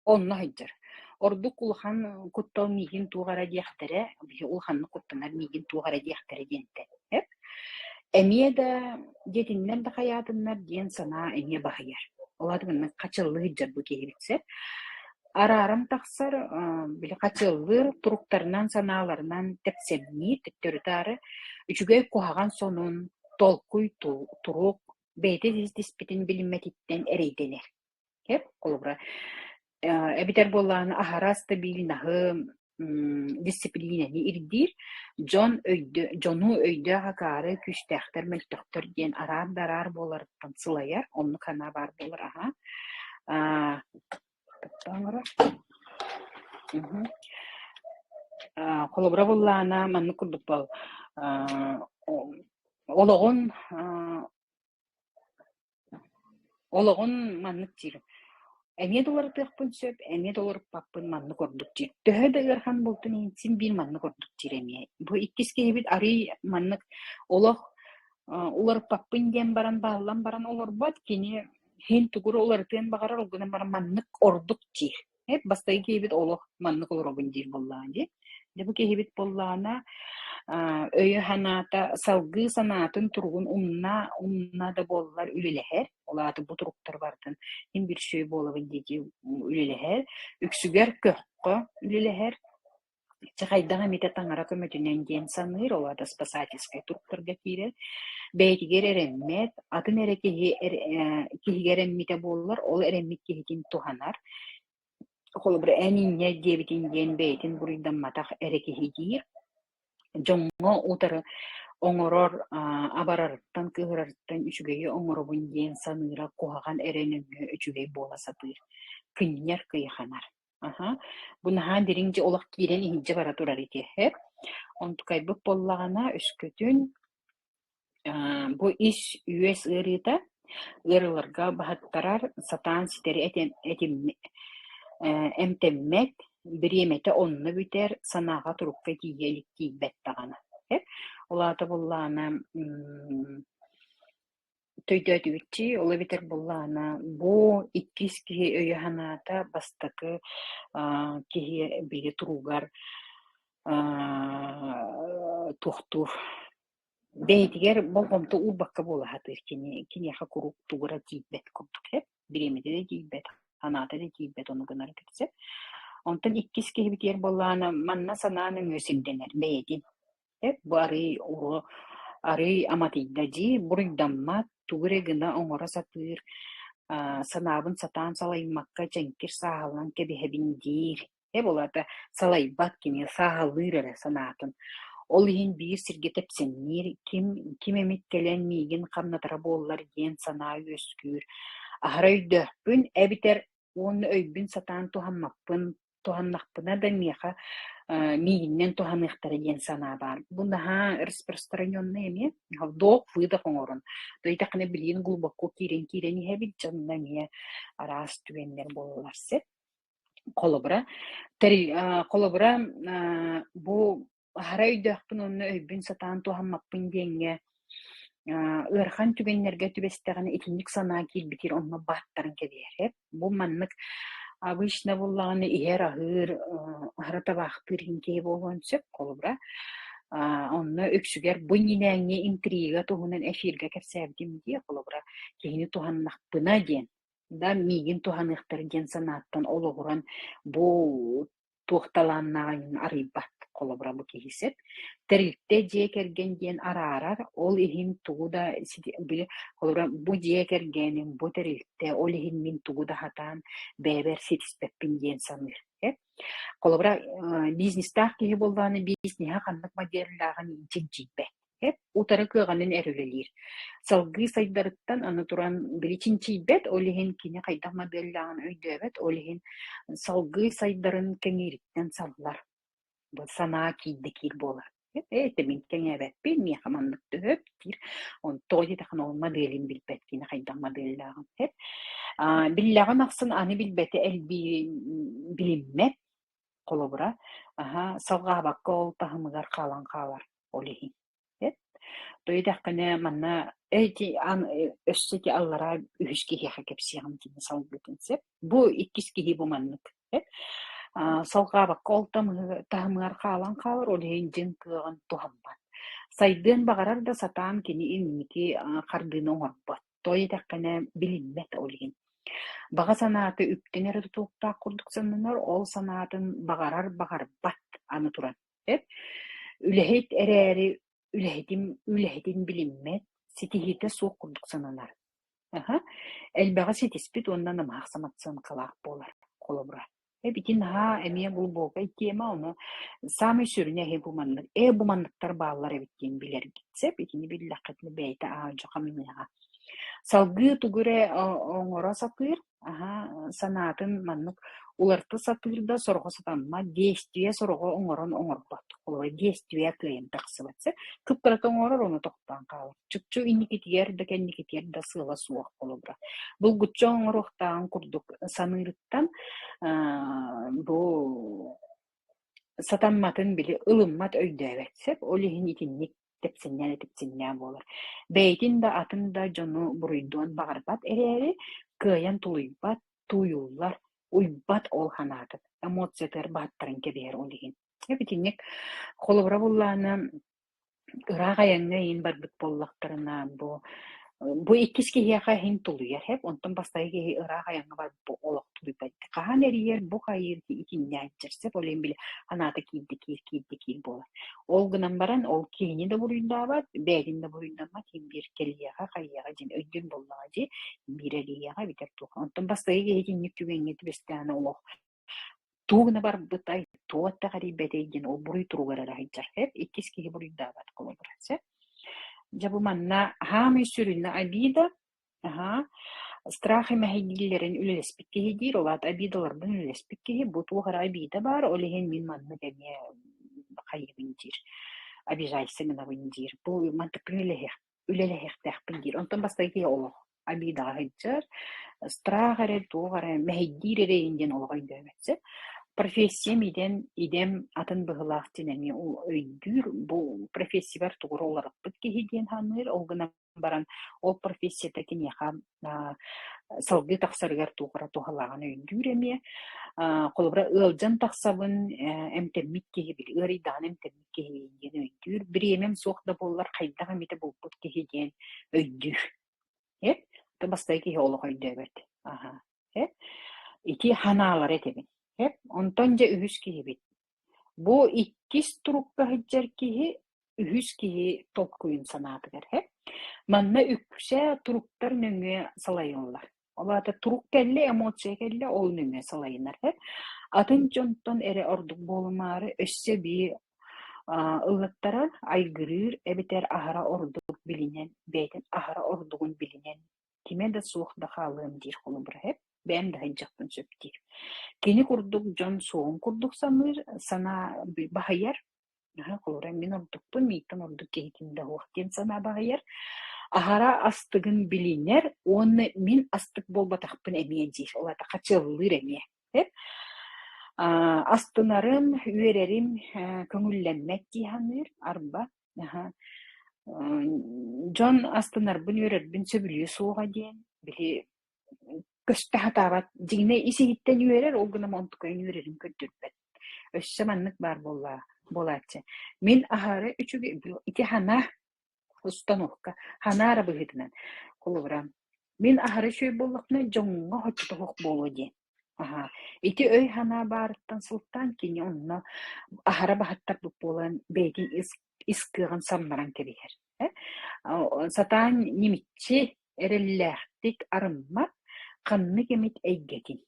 онно сылдьар. Ордук улахан куттал миигин туох эрэ диэхтэрэ, биһи улаханнык куттанар миигин туох эрэ диэхтэрэ диэнтэн. Эп. Эмиэ да дьиэтиннэр да хайаатыннар диэн санаа эмиэ баһыйар. Ол аата маннык хачыллыы сылдьар бу киһибит сөп. Арааран тахсар, били хачыаллыыр туруктарынан, санааларынан тэпсэҥниир, төттөрү-таары үчүгэй куһаҕан сонун, толкуй турук бэйэтэ ситиспитин билиммэтиттэн эрэйдэнэр. Эп, холобура, эбэтэр буоллаҕына аһара стабильноһы, дисциплинэни ирдиир, дьон өйдө дьону өйдөөх акаары күүстээхтэр, мөлтөхтөр диэн араас да араар буоларыттан сылайар, оннук санаа баар буолар аһаа. Холобура буоллаҕына маннык курдук буол олоҕун олоҕун маннык диир: эмиэ да уларытыахпын сөп, эмиэ да уларыппаппын маннык ордук диир. Төһө да ыарахан буолтун иһин син биир маннык ордук диир эмиэ. Бу иккис киһибит арыый маннык олох уларыппаппын диэн баран бааллан баран олорбот, кини иһин тугу эрэ уларытыан баҕарар, ол гынан баран маннык ордук диир. Эп бастакы киһибит олох маннык олоробун диир буоллаҕа дии. Дьэ бу киһибит буоллаҕына өйө-санаата салгыы санаатын туругун умна умна да буоллар үлэлэһэр. Ол аата бу туруктар барытын син биир үчүгэй буолабын диэки үлэлэһэр. Үксүгэр көххө үлэлэһэр. Чэ хайдах эмитэ таҥара көмөтүнэн диэн саныыр, ол аата спасательскай туруктарга киирэр. Бэйэтигэр эрэммэт, атын эрэ киһи киһигэ эрэммитэ буоллар, ол эрэммит киһитин туһанар. Холобура, эн инньэ диэбитин диэн бэйэтин буруйдамматах эрэ киһи диир. Дьоҥҥо утары оҥорор абарарыттан, кыыһырарыттан үчүгэйи оҥоробун диэн саныыра куһаҕан эрэ нөҥүө үчүгэй буола сатыыр. Кынньар кыйаханар. Аһа, бу наһаа дириҥ дьэ олох киирэн иһирдьэ бара турар ити эп. Онтукайбыт буоллаҕына өскөтүн бу ис-үөс ыарыыта. Ыарыыларга баһыттарар, сатаан ситэри эмтэммэт, бириэмэтэ онно бүтэр, санааҕа турукка тиийэ илик тиийбэт даҕаны. Ол аата буоллаҕына төйдөөтүгүт ол эбэтэр буоллаҕына бу иккис киһи өйө-санаата бастакы киһи били туругар туохтуур бэйэтигэр болҕомто уурбакка буола сатыыр кини киниэхэ куруук тугу эрэ тиийбэт курдук сөп бириэмэтэ да тиийбэт, санаата да тиийбэт ону гынар сөп. Онтон иккис киһибитигэр буоллаҕына манна санаа нөҥүө сирдэнэр бэйэтин сөп бу арыый арыый аматыйда дии буруйдаммат тугу эрэ гына оҥоро сатыыр санаабын сатаан салайыммакка чэҥкир сааһыланан кэбиһэбин диир Э буолаата салайбат кини сааһылыыр эрэ санаатын. Ол иһин биир сиргэ тэпсэҥниир, ким, ким эмит кэлэн миигин хамнатара буоллар диэн санаа үөскүүр. Аһара өйдөөхпүн эбэтэр уонна өйбүн сатаан туһаммаппын, туһаннахпына да миэхэ миигиннэн туһаныахтара диэн санаа баар. Бу наһаа распространенный эмиэ. Вдох-выдох оҥорон. То итэххинэ билигин глубоко киирэн-киирэн иһэбит, дьонно эмиэ араас түгэннэр буолаллар сөп. Холобура, холобура, бу аһара өйдөөхпүн уонна өйбүн сатаан туһаммаппын диэҥҥэ ыарахан түгэннэргэ түбэстэҕинэ итинник санаа киирбитигэр онно бааттаран кэбиһэр. Бу маннык обычно буоллаҕына иһэр-аһыыр, аһара табаахтыыр иһин киһи буолуон сөп. Холобура, онно үксүгэр бу иннинээҥҥи интрига туһунан эфиргэ кэпсээбитим дии, холобура, киһини туһаннахпына диэн да миигин туһаныахтар диэн санааттан олоҕуран бу туох талааннааҕын арыйбат холобура бу киһи сөп. Тэрилтэ дьиэ кэргэн диэн араарар, ол иһин тугу да били холобура бу дьиэ кэргэним, бу тэрилтэ, ол иһин мин тугу да сатаан бэйэбэр ситиспэппин диэн саныыр. Холобура бизнестаах киһи буоллаҕына бизнеһэ ханнык моделлааҕын чинчийбэт. Эп утары кыаҕынан эр үлэлиир. Салгыы сайдарыттан аны туран били чинчийбэт, ол иһин кини хайдах моделлааҕын өйдөөбөт, ол иһин салгыы сайдарын кэҥиириттэн саллар. Бу санаа киирдэ киир буолар. Ээ, мин кэҥээбэппин, миэхэ маннык төһөп диир. Тоҕо диэтэххинэ ол моделин билбэт кини хайдах моделлааҕын. Биллэҕин ахсын аны билбэтэ элбии билиммэт холобура, аһа, салҕаабакка ол таһымыгар хаалан хаалар ол иһин. Тоҕо манна эти өссө ити аллараа үһүс киһиэхэ кэпсиэҕим диэн салгыытын сөп. Бу иккис киһи бу маннык. Салҕаабакка ол таһымыгар хаалан хаалар, ол иһин дьиҥ кыаҕын туһаммат. Сайдыан баҕарар да сатаан кини инники хардыыны оҥорбот. Тоҕо диэтэххинэ билиммэт ол иһин. Баҕа санаата үптэн эрэ тутулуктаах курдук сананар, ол санаатын баҕарар баҕарбат аны туран. Үлэһит эрээри үлэһитим үлэһитин билиммэт, ситиһиитэ суох курдук сананар. Аһа, элбэҕи ситиспит уонна намыһах самооценкалаах буолар, холобура. Эбити наһаа эмиэ глубокай тема, ону саамай сүрүнэ эһи бу маннык, ээ бу манныктар бааллар эбит диэн билэргит сөп, итини биллэххитинэ бэйэтэ аалдьа хамныаҕа. Салгыы тугу эрэ оҥоро сатыыр, аһа, санаатын маннык уларыта сатыыр да сороҕо сатаммат, действие сороҕо оҥорон оҥорбот. Холобура, действие кыайан тахсыбат. Кып-кырата оҥорор, ону тохтоон хаалар. Чопчу инникитигэр да кэнникитигэр да сыала суох холобура. Булгуччу оҥоруохтааҕын курдук саныырыттан бу сатамматын били ылыммат өйдөөбөт сөп. Ол иһин итинник тэпсиннээн тэпсиннээн буолар. Бэйэтин да атын да дьону буруйдуон баҕарбат эрээри, кыайан тулуйбат, тууйуллар, уйбат ол санаатын, эмоциятыгар баһыттаран кэбиһэр ол иһин. Итинник холобура буоллаҕына ыраах айаҥҥа иһин барбыт буоллахтарына, бу бу иккис киһиэхэ иһин тулуйар эп, онтон бастакы киһи ыраах айаҥҥа барбыт бу олох тулуйбат. Хаһан эрийэр, бу хайыыр итиннээн сөп, ол иһин били санаата киирдэ киир, киирдэ киир буолар. Ол гынан баран ол киһини да буруйдаабат, бэйэтин да буруйдаммат, иһин биир кэлиэҕэ, хайыаҕа диэн өйдүүр буоллаҕа дии, биир эрийиэҕэ эбэтэр туох. Онтон бастакы киһи итинник түгэҥҥэ түбэстэҕинэ олох тугу гына барбытай, туох эрийбэтэй диэн ол буруй туругар эрэ сылдьар. Иккис киһи буруйдаабат холобура. Сөп. Дьэ бу манна хаамай сүрүнэ обида, аһаа, страх мэһэйдииллэрин үлэлэспит киһи диир, ол аата обидаларбын үлэлэспит киһи, бу туох эрэ обида баар, ол иһин мин маннык эмиэ хайыыбын диир, обижайся гынабын диир. Бу мантыкпын үлэлэһиэх үлэлэһиэхтээхпин диир. Онтон бастакы киһи олох. Обидаҕа сылдьар, страх эрэ, туох эрэ мэһэйдиир эрэ иһин диэн олох өйдөөбөт сөп. Профессиям идэм, идэм атын быһыылаах диэн эмиэ өйдүүр. Бу профессиябар тугу эрэ уларыппыт киһи диэн саныыр. Ол гынан баран ол профессията киниэхэ салгыы тахсарыгар туох эрэ туһалааҕын өйдүүр эмиэ. Холобура, ыалдьан тахсабын, эмтэммит киһи, били ыарыйдаҕына эмтэммит киһи диэн өйдүүр. Бириэмэм суох да буоллар хайдах эмитэ булбут киһи диэн өйдүүр. Э? Бастакы киһи олох өйдөөбөт. Аха. Э? Ити ханаалары этэбин. Э? Онтон дьэ үһүс киһибит. Бу иккис турукка сылдьар киһи үһүс киһи толкуйун санаатыгар. Э? Манна үксэ туруктар нөҥүө салайыллар. Ол аата турук кэллэ, эмоция кэллэ, ол нөҥүө салайынар. Э? Атын дьонтон эрэ ордук буолумаары өссө эбии ыллаттарар, айгырыыр эбэтэр аһара ордук билинэн, бэйэтин аһара ордугун билинэн, кимэ да суох да хаалыам диир холобура эп, бэйэм да сылдьыахпын сөп диир. Кини курдук дьон суоҕун курдук саныыр, санаа баһыйар, холобура мин ордукпун, миигиттэн ордук киһи ким да суох диэн санаа баһыйар. Аһара астыгын билинэр уонна мин астык буолбатахпын эмиэ диир, ол аата хачыаллыыр эмиэ. Астынарым, үөрэрим көҥүллэммэт дии саныыр, арба. Дьон астынарбын, үөрэрбин сөбүлүө суоҕа диэн, били көстө сатаабат, дьиҥинэ ис-иһиттэн үөрэр, ол гынан онтукайын үөрэрин көрдөрбөт. Өссө маннык баар буолааччы. Мин аһара үчүгэй ити санаа установка ханаара быһыытынан холобура мин аһара үчүгэй буоллахпына дьоҥҥо соччото суох буолуо диэн аһаа ити өй-санаа баарыттан сылтаан кини онно аһара баһыттарбыт буолан бэйэтин ис ис кыаҕын самнаран кэбиһэр э сатаан ньимиччи эрэллээхтик арыммат ханнык эмит эйгэтин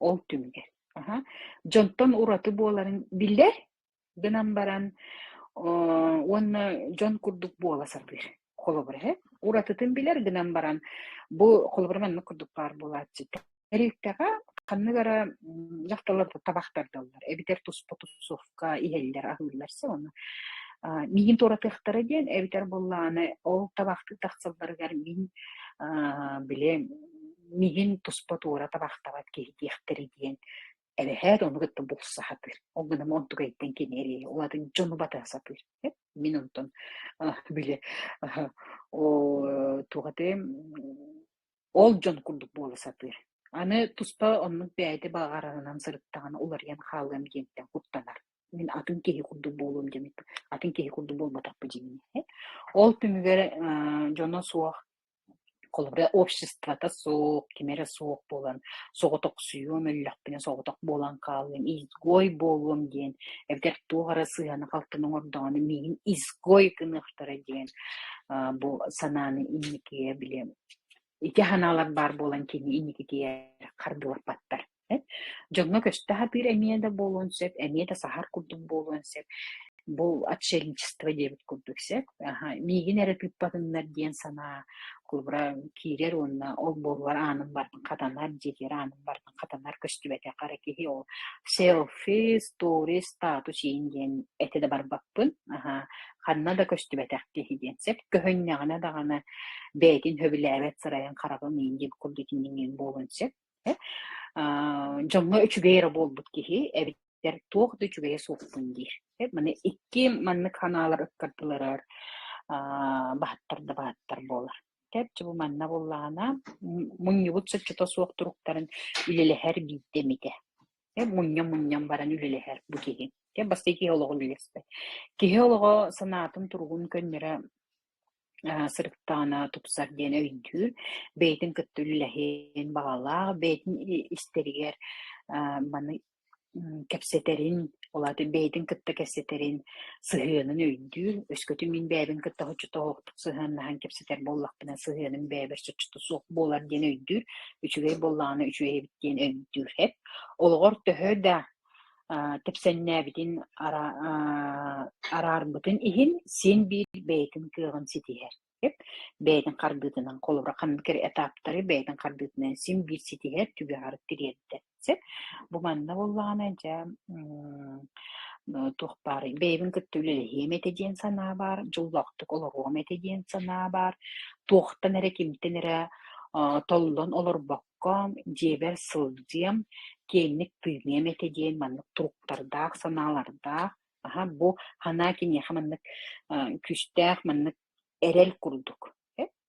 ол түмүгэр аһа дьонтон ураты буоларын билэр гынан баран уонна дьон курдук буола сатыыр. Холобура эһэ уратытын билэр гынан баран бу холобура маннык курдук баар буолааччы. Тэрилтэҕэ ханнык эрэ дьахталлар табах тардаллар эбэтэр туспа тусовка иһэллэр, аһыыллар сэ ону миигин туоратыахтара диэн эбэтэр буоллаҕына ол табахтыы тахсалларыгар мин били миигин туспа туора табахтабат киһи диэхтэрэ диэн Эбэһээт ону кытта булса сатыыр. Ол гынан онтукайыттан кини эриэйэ улаатан дьону батыһа сатыыр. Мин онтон били туох этэй ол дьон курдук буола сатыыр. Аны туспа оннук бэйэтэ баҕарарынан сырыттаҕына уларыйан хаалыам диэнтэн куттанар. Мин атын киһи курдук буолуом диэн атын киһи курдук буолбатахпын дьиҥинэ. Ол түмүгэр дьоно суох Холобура, обществота суох, ким эрэ суох буолан, соҕотохсуйуом, өллөхпүнэ соҕотох буолан хаалыам, изгой буолуом диэн, эбэтэр туох эрэ сыыһаны-халтыны оҥордоҕуна миигин изгой гыныахтара диэн бу санааны инникигэ били ити санаалар баар буолан кини инникитигэр хардыылаппаттар. Дьоҥҥо көстө сатыыр эмиэ да буолуон сөп, эмиэ да саһар курдук буолуон сөп. Бу отшельничество диэбит курдук сөп. Миигин эрэ тыыппатыннар диэн санаа холобура киирэр уонна ол буолуор аанын барытын хатанар, дьиэтигэр аанын барытын хатанар көстүбэтэх эрэ киһи ол селфи, стори, статус иин диэн этэ да барбаппын. Ханна да көстүбэтэх киһи диэн сөп. Көһүннэҕинэ даҕаны бэйэтин сөбүлээбэт сырайын хараҕын иин диэбит курдук итинник буолуон сөп. Дьоҥҥо үчүгэй эрэ буолбут киһи эбэтэр туох да үчүгэйэ суохпун диир. Маны икки маннык ханаалар ыккардыларыгар баһыттар да баһыттар буолар. Чэ бу манна буоллаҕына мунньубут соччото суох туруктарын үлэлэһэр биирдэ эмитэ. Мунньан-мунньан баран үлэлэһэр бу киһи. Бастакы киһи олоҕун үлэлэспэт. Киһи олоҕо санаатын туругун көннөрө сырыттаҕына тупсар диэн өйдүүр, бэйэтин кытта үлэлэһиэн баҕалаах, бэйэтин истэригэр маны кэпсэтэрин, ол аата бэйэтин кытта кэпсэтэрин, сыһыанын өйдүүр. Өскөтүн мин бэйэбин кытта соччото суохтук сыһыаннаһан кэпсэтэр буоллахпына, сыһыаным бэйэбэр соччото суох буолар диэн өйдүүр. Үчүгэй буоллаҕына үчүгэй эбит диэн өйдүүр. Олоҕор төһө да тэпсэннээбитин араарбытын иһин син биир бэйэтин кыаҕын ситиһэр. Бэйэтин хардыытынан, холобура, ханнык эрэ этаптары бэйэтин хардыытынан син биир ситиһэр, түгэҕэр тириэрдэр. Бу манна буоллаҕына, дьэ, Туох баарый, бэйэбин кытта үлэлэһиэм этэ диэн санаа баар, дьоллоохтук олоруом этэ диэн санаа баар, туохтан эрэ кимтэн эрэ толлон олорбокко дьиэбэр сылдьыам, киэҥник тыыныам этэ диэн маннык туруктардаах, санаалардаах. Аһа, бу санаа киниэхэ маннык күүстээх, маннык эрэл курдук.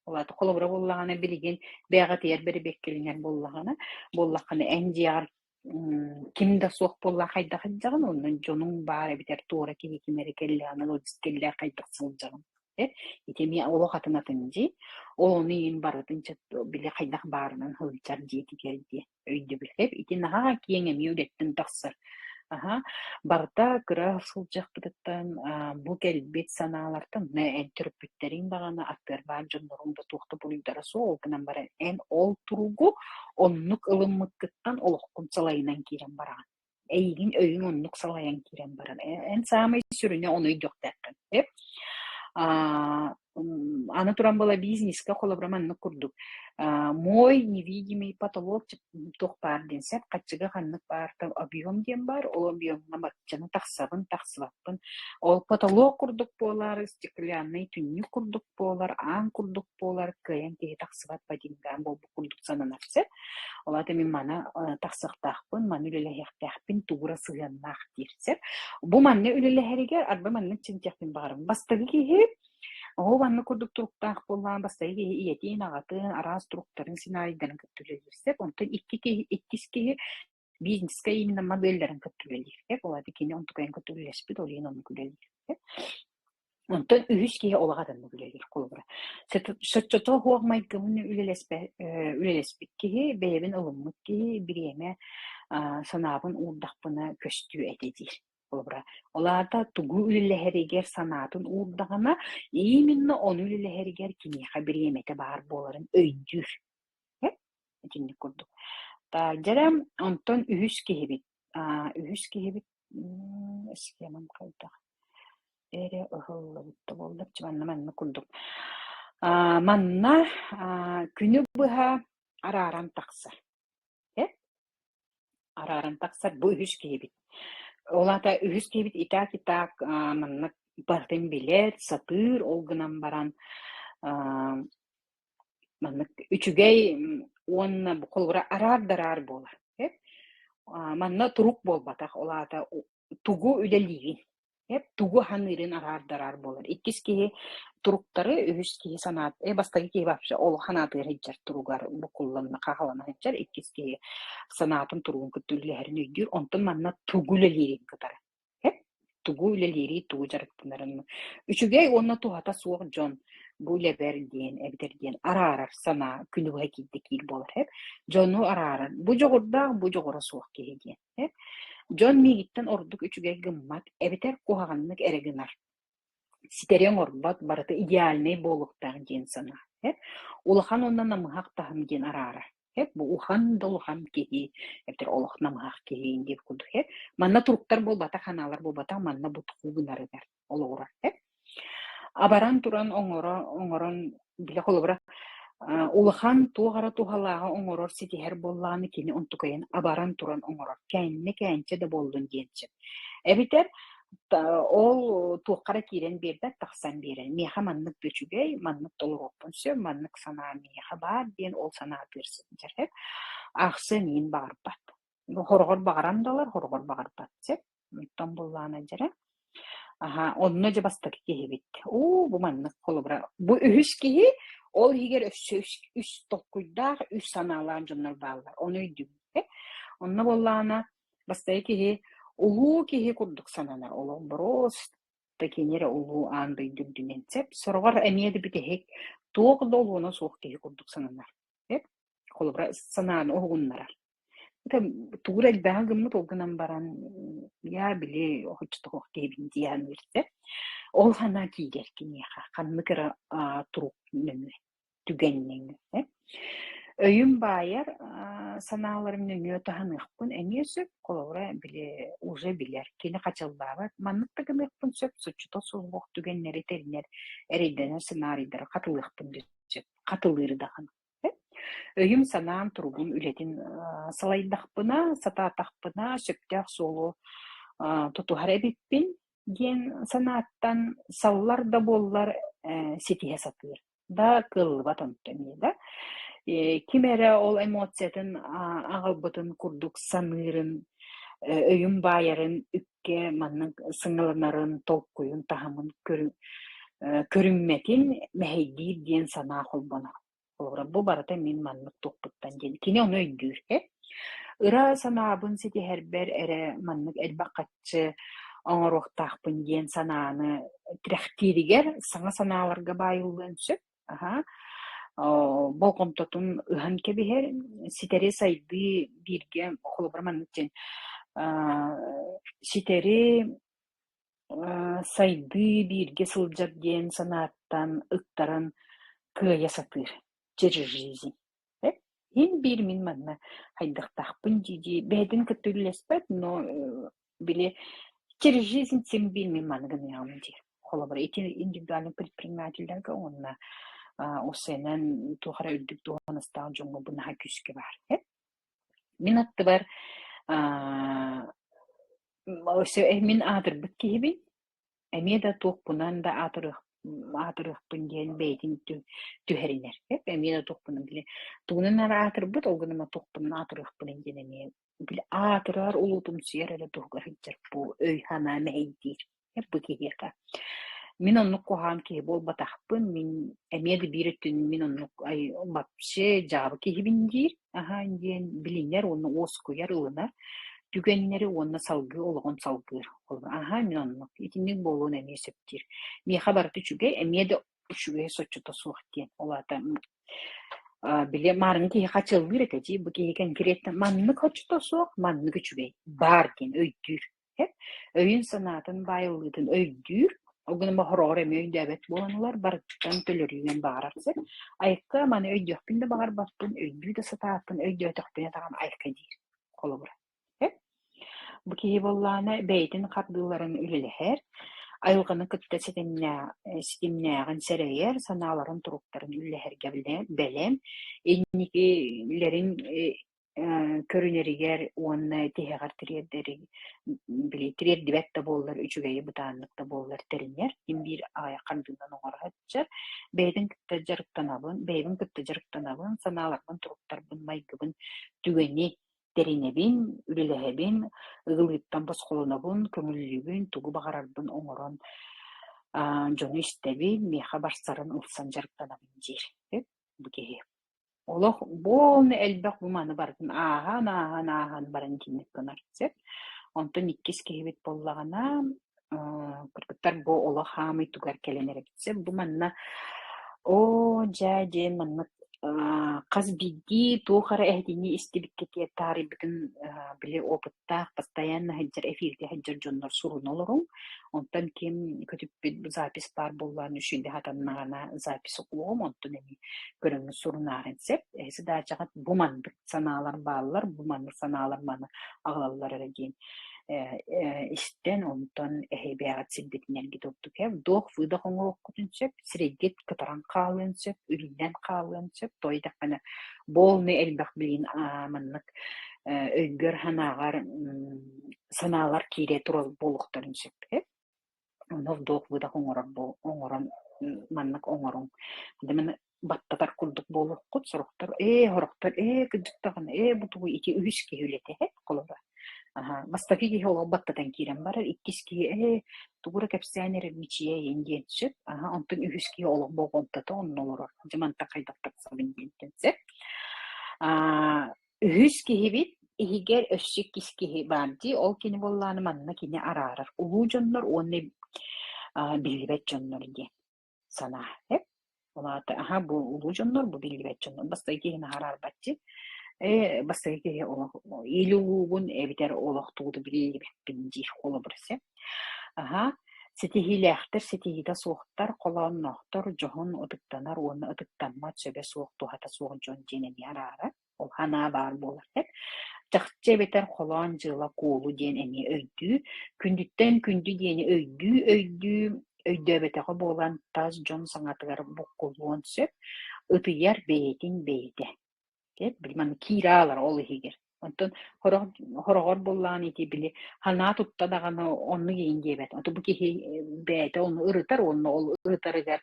Ол аата холобура буоллаҕына билигин бэйэҕитигэр бэрэбиэркэлэнэр буоллаҕына, буоллаххына эн дьиэҕэр ким да суох буолла хайдах илдьэҕин уонна дьонуҥ баар эбэтэр туора киһи ким эрэ кэллэҕинэ ыалдьыт кэллээх хайдах сылдьаҕын э ити эмиэ олох атын атын дии. Ол ону иһин барытын били хайдах баарынан сылдьар дьиэтигэр диэн өйдөбүл. Ити наһаа киэҥ эмиэ үлэттэн тахсар. Аһа, барыта кыра сылдьыахпытыттан бу кэлбит санаалартан эн төрөппүттэриҥ даҕаны аттыгар баар дьонноруҥ да туох да буруйдара суох, ол гынан баран эн ол туругу оннук ылыммыккыттан олоххун салайынан киирэн бараҕын. Эйигин өйүҥ оннук салайан киирэн баран. Эн саамай сүрүнэ ону өйдүөхтээххин. Аны туран была бизнеска холобура маннык курдук мой невидимый потолок туох баар диэн сөп хаччыга ханнык баар объем диэн баар ол объемҥа баччаны тахсабын тахсыбаппын ол потолок курдук буолар стеклянный түннүк курдук буолар аан курдук буолар кыайан киһи тахсыбат по деньгам буолбут курдук сананар сөп ол аата мин маны тахсыахтаахпын маны үлэлэһиэхтээхпин тугура сыһыаннаах диир сөп бу манна үлэлэһэригэр арба маннык чинчиэхпин баҕарабын бастакы киһи Оһо маннык курдук туруктаах буоллаҕына бастакы киһи ийэтин, аҕатын араас туруктарын, сценарийдарын кытта үлэлиир сөп. Онтон икки киһи, иккис киһи бизнескэ именно моделлэрин кытта үлэлиир сөп. Ол аата кини онтукайын кытта үлэлэспит, ол иһин оннук үлэлиир сөп. Онтон үһүс киһи олох атыннык үлэлиир холобура. Соччото суох майгыбын үлэлэспит киһи, бэйэбин ылыммыт киһи бириэмэ санаабын уурдахпына көстүү этэ диир. Холобура, ол аата тугу үлэлэһэригэр санаатын уурдаҕына, именно ону үлэлэһэригэр киниэхэ бириэмэтэ баар буоларын өйдүүр. Итинник курдук. Дьэрэ, онтон үһүс киһибит. Үһүс киһибит схемам хайдах эрэ ыһыллыбыт да буолла манна маннык курдук. Манна күнү быһа арааран тахсар. Арааран тахсар бу үһүс киһибит. Ол аата үһүс киһибит и так и так маннык барытын билэр, сатыыр, ол гынан баран маннык үчүгэй уонна холобура араар да араар буолар. Манна турук буолбатах, ол аата тугу үлэлиигин тугу саныырын араардарар буолар. Иккис киһи туруктары, үһүс киһи санаат, бастакы киһи вообще ол санаатыгар сылдьар туругар буккулланна, хаалана сылдьар. Иккис киһи санаатын туругун кытта үлэлэһэрин өйдүүр. Онтон манна тугу үлэлиирин кытары. Тугу үлэлиири, тугу дьарыктанарын. Үчүгэй уонна туһата суох дьон бу үлэбэр диэн эбэтэр диэн араарар санаа күнү быһа киирдэ киир буолар. Дьону араарар. Бу дьоҕурдаах, бу дьоҕура суох киһи диэн. Дьон миигиттэн ордук үчүгэй гыммат эбэтэр куһаҕаннык эрэ гынар, ситэри оҥорбот, барыта идеальнай буолуохтаах диэн санаа. Улахан уонна намыһах таһым диэн араарар. Бу улахан да улахан киһи эбэтэр олох намыһах киһи диэн курдук. Манна туруктар буолбатах, санаалар буолбатах, манна бу тугу гынарыгар олоҕурар. Абаран туран оҥоро оҥорон бile холобура улахан туох эрэ туһалааҕы оҥорор ситиһэр буоллаҕына кини онтукайын абаран туран оҥорор кээннэ кээнчэ да буоллун диэн сөп. Эбэтэр ол туохха эрэ киирэн биэрбэт тахсан биэрэр. Миэхэ маннык да үчүгэй, маннык толоруохпун сөп, маннык санаа миэхэ баар диэн ол санаатыгар сылдьар. Аахсыан иин баҕарбат. Хороҕор баҕаран да ылар, хороҕор баҕарбат сөп. Онтон буоллаҕына дьэрэ Аһаа, онно дьэ бастакы киһибит. Оо, бу маннык холобура бу үһүс киһи, ол иһигэр өссө үс, үс толкуйдаах, үс санаалаах дьоннор бааллар. Ону өйдүүбүт. Онно буоллаҕына бастакы киһи улуу киһи курдук сананар. Олох боруос да кини эрэ улуу аан дойду үрдүнэн сөп. Сороҕор эмиэ да бүтэһик туох да олуона суох киһи курдук сананар. Холобура санааны уһугуннарар. Тугу эрэ элбэҕи гыммыт, ол гынан баран я били оччотооҕу киһибин дии саныыр этэ. Ол санаа киирэр киниэхэ ханнык эрэ турук нөҥүө, түгэн нөҥүө. Өйүм баайар санааларым нөҥүө таһыныахпын эмиэ сөп. Холобура, били уже билэр, кини хачыллаабат, маннык да гыныахпын сөп, соччото суох түгэннэри тэринэр, эрэйдэнэр сценарийдары хатылыахпын да сөп, хатылыыр даҕаны. Өйүм-санаам туругум үлэтин салайдахпына, сатаатахпына сөптөөх суолу тутуһар эбиппин диэн санааттан саллар да буоллар ситиһэ сатыыр. Да кыаллыбат онто эмиэ да. Ким эрэ ол эмоциятын аҕалбытын курдук саныырын, өйүн баайарын, үпкэ маннык сыҥаланарын, толкуйун таһымын көрүммэтин мэһэйдиир диэн санаа холбонор. Холобура, бу барыта мин маннык туохпуттан диэн. Кини ону өйдүүр э. Ыра санаабын ситиһэрбэр эрэ маннык элбэх харчы оҥоруохтаахпын диэн санааны тирэхтииригэр саҥа санааларга баайыллыан сөп. Аһа. Болҕомтотун ыһан кэбиһэр, ситэри сайдыы бииргэ, холобура маннык диэн, ситэри сайдыы бииргэ сылдьар диэн санааттан ыктаран кыайа сатыыр через жизнь. Иһин биир мин манна хайдахтаахпын дии-дии бэйэтин кытта үллэспэт, но били через жизнь син биир мин маны гыныаҕым диир. Холобура, ити индивидуальный предпринимателлэргэ уонна УСН туох эрэ үрдүк дуоһунастаах дьоҥҥо бу наһаа күүскэ баар. Мин аттыбар Өссө мин аатырбыт киһибин, эмиэ да туохпунан да аатырыахпын диэн бэйэтин түһэринэр. Эмиэ да туохпунан били тугунан эрэ аатырбыт, ол гынан туохпунан аатырыахпын диэн эмиэ били аатырар, улуутумсуйар эрэ туһугар сылдьар бу өй-санаа мэһэйдиир. Бу киһиэхэ. Мин оннук куһаҕан киһи буолбатахпын, мин эмиэ да биир өттүн мин оннук вообще дьаабы киһибин диир, аһаа диэн билинэр уонна уоскуйар, ылынар түгэннэри уонна салгыы олоҕун салгыыр. Аһаа мин оннук, итинник буолуон эмиэ сөп диир. Миэхэ барыта үчүгэй, эмиэ да үчүгэйэ соччото суох диэн. Ол аата били маарыҥҥы киһи хачыаллыыр этэ дии, бу киһи конкретно маннык соччото суох, маннык үчүгэй баар диэн өйдүүр. Өйүн-санаатын баайыллыытын өйдүүр, ол гынан хороҕор эмиэ өйдөөбөт буолан ылар, барыттан төлөрүйүөн баҕарар сөп. Айка маны өйдүөхпүн да баҕарбаппын, өйдүү да сатааппын, өйдөөтөхпүнэ даҕаны айка диир, холобура. Бу киһи буоллаҕына бэйэтин хардыыларын үлэлэһэр, айылҕаны кытта ситимнээҕин сэрэйэр, санааларын туруктарын үллэһэргэ бэлэм, инникилэрин көрүнэригэр уонна тиһэҕэр тириэрдэри били тириэрдибэт да буоллар, үчүгэйи бытааннык да буоллар тэринэр. Ким биир аҕыйах хардыынан оҥоро сылдьар. Бэйэтин кытта дьарыктанабын, бэйэбин кытта дьарыктанабын, санааларбын, туруктарбын, майгыбын, түгэни тэринэбин, үлэлэһэбин, ыгылыыттан босхолонобун, көҥүллүүбүн, тугу баҕарарбын оҥорон дьону истэбин, миэхэ барсарын ылсан дьарыктанабын диир бу киһи. Олох буолна элбэх бу маны барытын ааһан, ааһан, ааһан баран итинник гынар сөп. Онтон иккис киһибит буоллаҕына, кыргыттар бу олох хаамый тугар кэлэн эрэбит сөп. Бу манна оо дьээ диэн маннык хас биирдии туох эрэ эһэтини истибиккитигэр таарыйбытын били опыттаах постоянно сылдьар эфиргэ сылдьар дьоннор суруна олоруҥ. Онтон ким көтүппүт запись баар буоллаҕына үчүгэйдик хатаннаҕына запись окуоҕум, онтон эмиэ көрөҥҥүт сурунаарын сөп. Задачаҕыт бу маннык санаалар бааллар, бу маннык санаалар маны аҕалаллар эрэ диэн истэн, онтон эһи бэйэҕит сирбитинэргит ордук ээ. Вдох-выдох оҥоруоххутун сөп, сирэйгит кытаран хаалыан сөп, үллэн хаалыан сөп. Тоҕо диэтэххинэ, полный элбэх билин маннык өйгөр-санааҕар санаалар киирэ турар буолуохтарын сөп ээ. Ону вдох-выдох оҥорор оҥорон маннык оҥоруҥ. Баттатар курдук буолуоххут, сорохтор ээ, сорохтор ээ, кырдьык даҕаны, ээ, бу тугуй ити үһүс киһи үлэтэ ээ, холобура. Аһа, бастакы киһи олох баттатан киирэн барар, иккис киһи ээ, тугу эрэ кэпсээн эрэр мичийэ эйин диэн сөп. Аһа, онтон үһүс киһи олох болҕомтото онно олорор. Дьэ мантан хайдах тахсабын диэнтэн сөп. Аа, үһүс киһибит иһигэр өссө иккис киһи баар дии, ол кини буоллаҕына манна кини араарар. Улуу дьоннор уонна биллибэт дьоннор диэн санаа эп. Ол аата аһа бу улуу дьоннор, бу биллибэт дьоннор. Бастакы киһини араарбат дии. Ээ, бастакы киһи олох или улуугун эбэтэр олох тугу да биллибэппин диир холобур сөп. Аһа, ситиһиилээхтэр, ситиһиитэ суохтар, холоонноохтор, дьоһун ытыктанар уонна ытыктаммат, сөбө суох, туһата суох дьон диэн эмиэ араарар. Ол санаа баар буолар эт. Чахчы эбэтэр холоон дьыала куолу диэн эмиэ өйдүү, күндүттэн күндү диэни өйдүү-өйдүү, өйдөөбөтөҕө буолан тас дьон саҥатыгар буккуллуон сөп, ытыйар бэйэтин бэйэтэ. Били манна киирэ аалар ол иһигэр. Онтон сорох хороҕор буоллаҕына ити били санаа тутта даҕаны оннук иһин диэбэт. Ото бу киһи бэйэтэ ону ырытар уонна ол ырытарыгар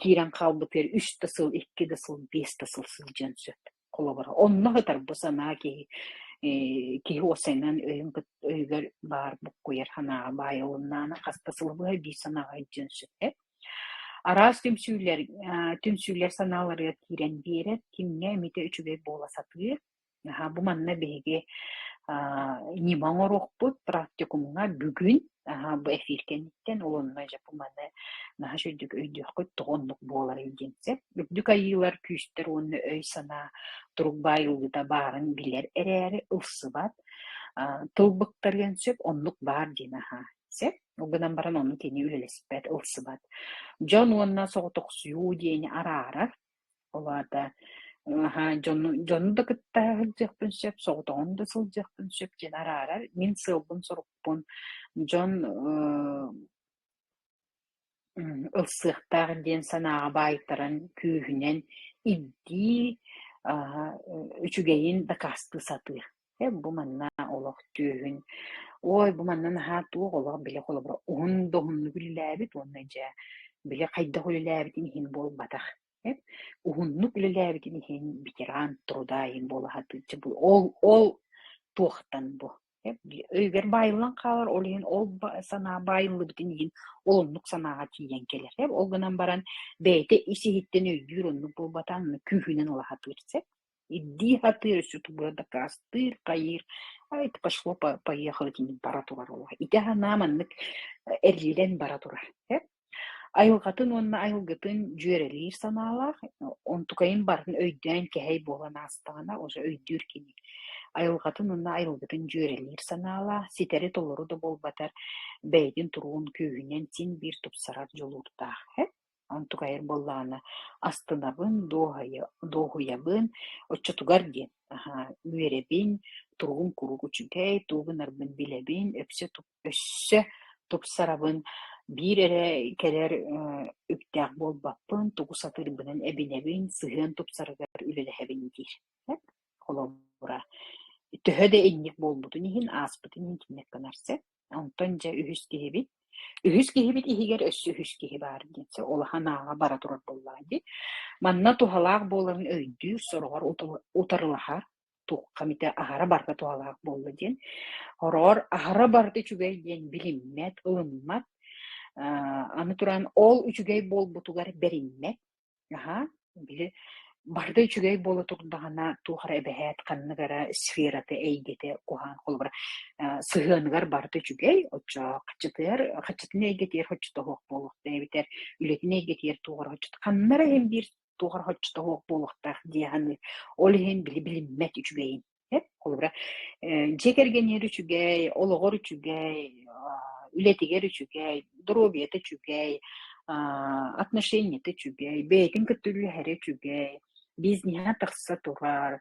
киирэн хаалбытыгар үс да сыл, икки да сыл, биэс да сыл сылдьыан сөп. Холобура, онно сытар бу санаа киһи киһи уопсайынан өйүн өйүгэр баар буккуйар санааҕа баайылыннаҕына хас да сылы быһа биир санааҕа илдьиэн сөп ээ. Араас түмсүүлэр түмсүүлэр санааларыгар киирэн биэрэр, кимҥэ эмитэ үчүгэй буола сатыыр. Аһа, бу манна биһиги ньыма оҥоруохпут практикумҥа бүгүн аһа, бу эфир кэнниттэн ол онно дьэ бу маны наһаа үчүгэйдик өйдүөххүт тоҕо оннук буоларый диэн сөп. Үрдүк айыылар, күүстэр уонна өй-санаа турук баайыллыыта баарын билэр эрээри ылсыбат, тыл быктарыан сөп, оннук баар диэн аһаа сөп. Ол гынан баран ону кини үлэлэспэт, ылсыбат. Дьон уонна соҕотохсуйуу диэни араарар. Ол аата аһаа дьону дьону да кытта сылдьыахпын сөп, соҕотоҕун да сылдьыахпын сөп диэн араарар. Мин сыалбын-сорукпун дьон ылсыахтаах диэн санааҕа баайтаран күүһүнэн ирдии, үчүгэйин дакаастыы сатыыр. Э, бу манна олох түөһүн, ой, бу манна наһаа туох олох били холобура уһун да уһуннук үлэлээбит уонна дьэ били хайдах үлэлээбитин иһин буолбатах. Э, уһуннук үлэлээбитин иһин ветеран труда иһин буола сатыыр. Дьэ бу ол ол туохтан бу? Э, өйүгэр баайыллан хаалар, ол иһин ол санаа баайыллыбытын иһин ол оннук санааҕа тиийэн кэлэр. Э, ол гынан баран бэйэтэ ис-иһиттэн өйдүүр оннук буолбатаҕын күүһүнэн ыла сатыыр сөп. Ирдии сатыыр, өссө тугу дакаастыыр, хайыыр, а это пошло поехало итинник бара турар олох. Ити санаа маннык эриллэн бара турар. Айылҕатын уонна айылгытын дьүөрэлиир санаалаах, онтукайын барытын өйдөөн кэһэй буолан аастаҕына, уже өйдүүр кини. Айылҕатын уонна айылгытын дьүөрэлиир санаалаах, ситэри толору да буолбатар, бэйэтин туругун күүһүнэн син биир тупсарар дьулуурдаах. Онтукайыр буоллаҕына астынабын, дуоһуйабын, оччотугар диэн аһаа үөрэбин, туругум куруук үчүгэй, тугу гынарбын билэбин, өссө өссө тупсарабын, биир эрэ кэлэр үптээх буолбаппын, тугу сатыырбынан эбинэбин, сыһыан тупсарыгар үлэлэһэбин диир. Холобура, төһө да инник буолбутун иһин, ааспытын иһин итинник гынар сөп. Онтон дьэ үһүс киһибит. Үһүс киһибит иһигэр өссө үһүс киһи баар диэн улахан ааҕа бара турар буоллаҕа дии. Манна туһалаах буоларын өйдүүр, сороҕор утарылаһар, туохха эмитэ аһара барыта туһалаах буолла диэн. Сороҕор аһара барыта үчүгэй диэн билиммэт, ылыммат. Аны туран ол үчүгэй буолбутугар бэриммэт. Аһаа, били барыта үчүгэй буола турдаҕына туох эрэ эбэһээт ханнык эрэ сферата, эйгэтэ куһаҕан холобура сыһыаныгар барыта үчүгэй, оччо хаччытыгар хаччытын эйгэтигэр соччото суох буолуохтаах эбэтэр үлэтин эйгэтигэр туох эрэ соччото ханна эрэ иһин биир туох эрэ соччото суох буолуохтаах дии саныыр. Ол иһин били билиммэт үчүгэйин. Холобура, дьиэ кэргэнигэр үчүгэй, олоҕор үчүгэй, үлэтигэр үчүгэй, доруобуйата үчүгэй, отношениета үчүгэй, бэйэтин кытта үлэлэһэрэ үчүгэй, бизнеһэ тахса турар,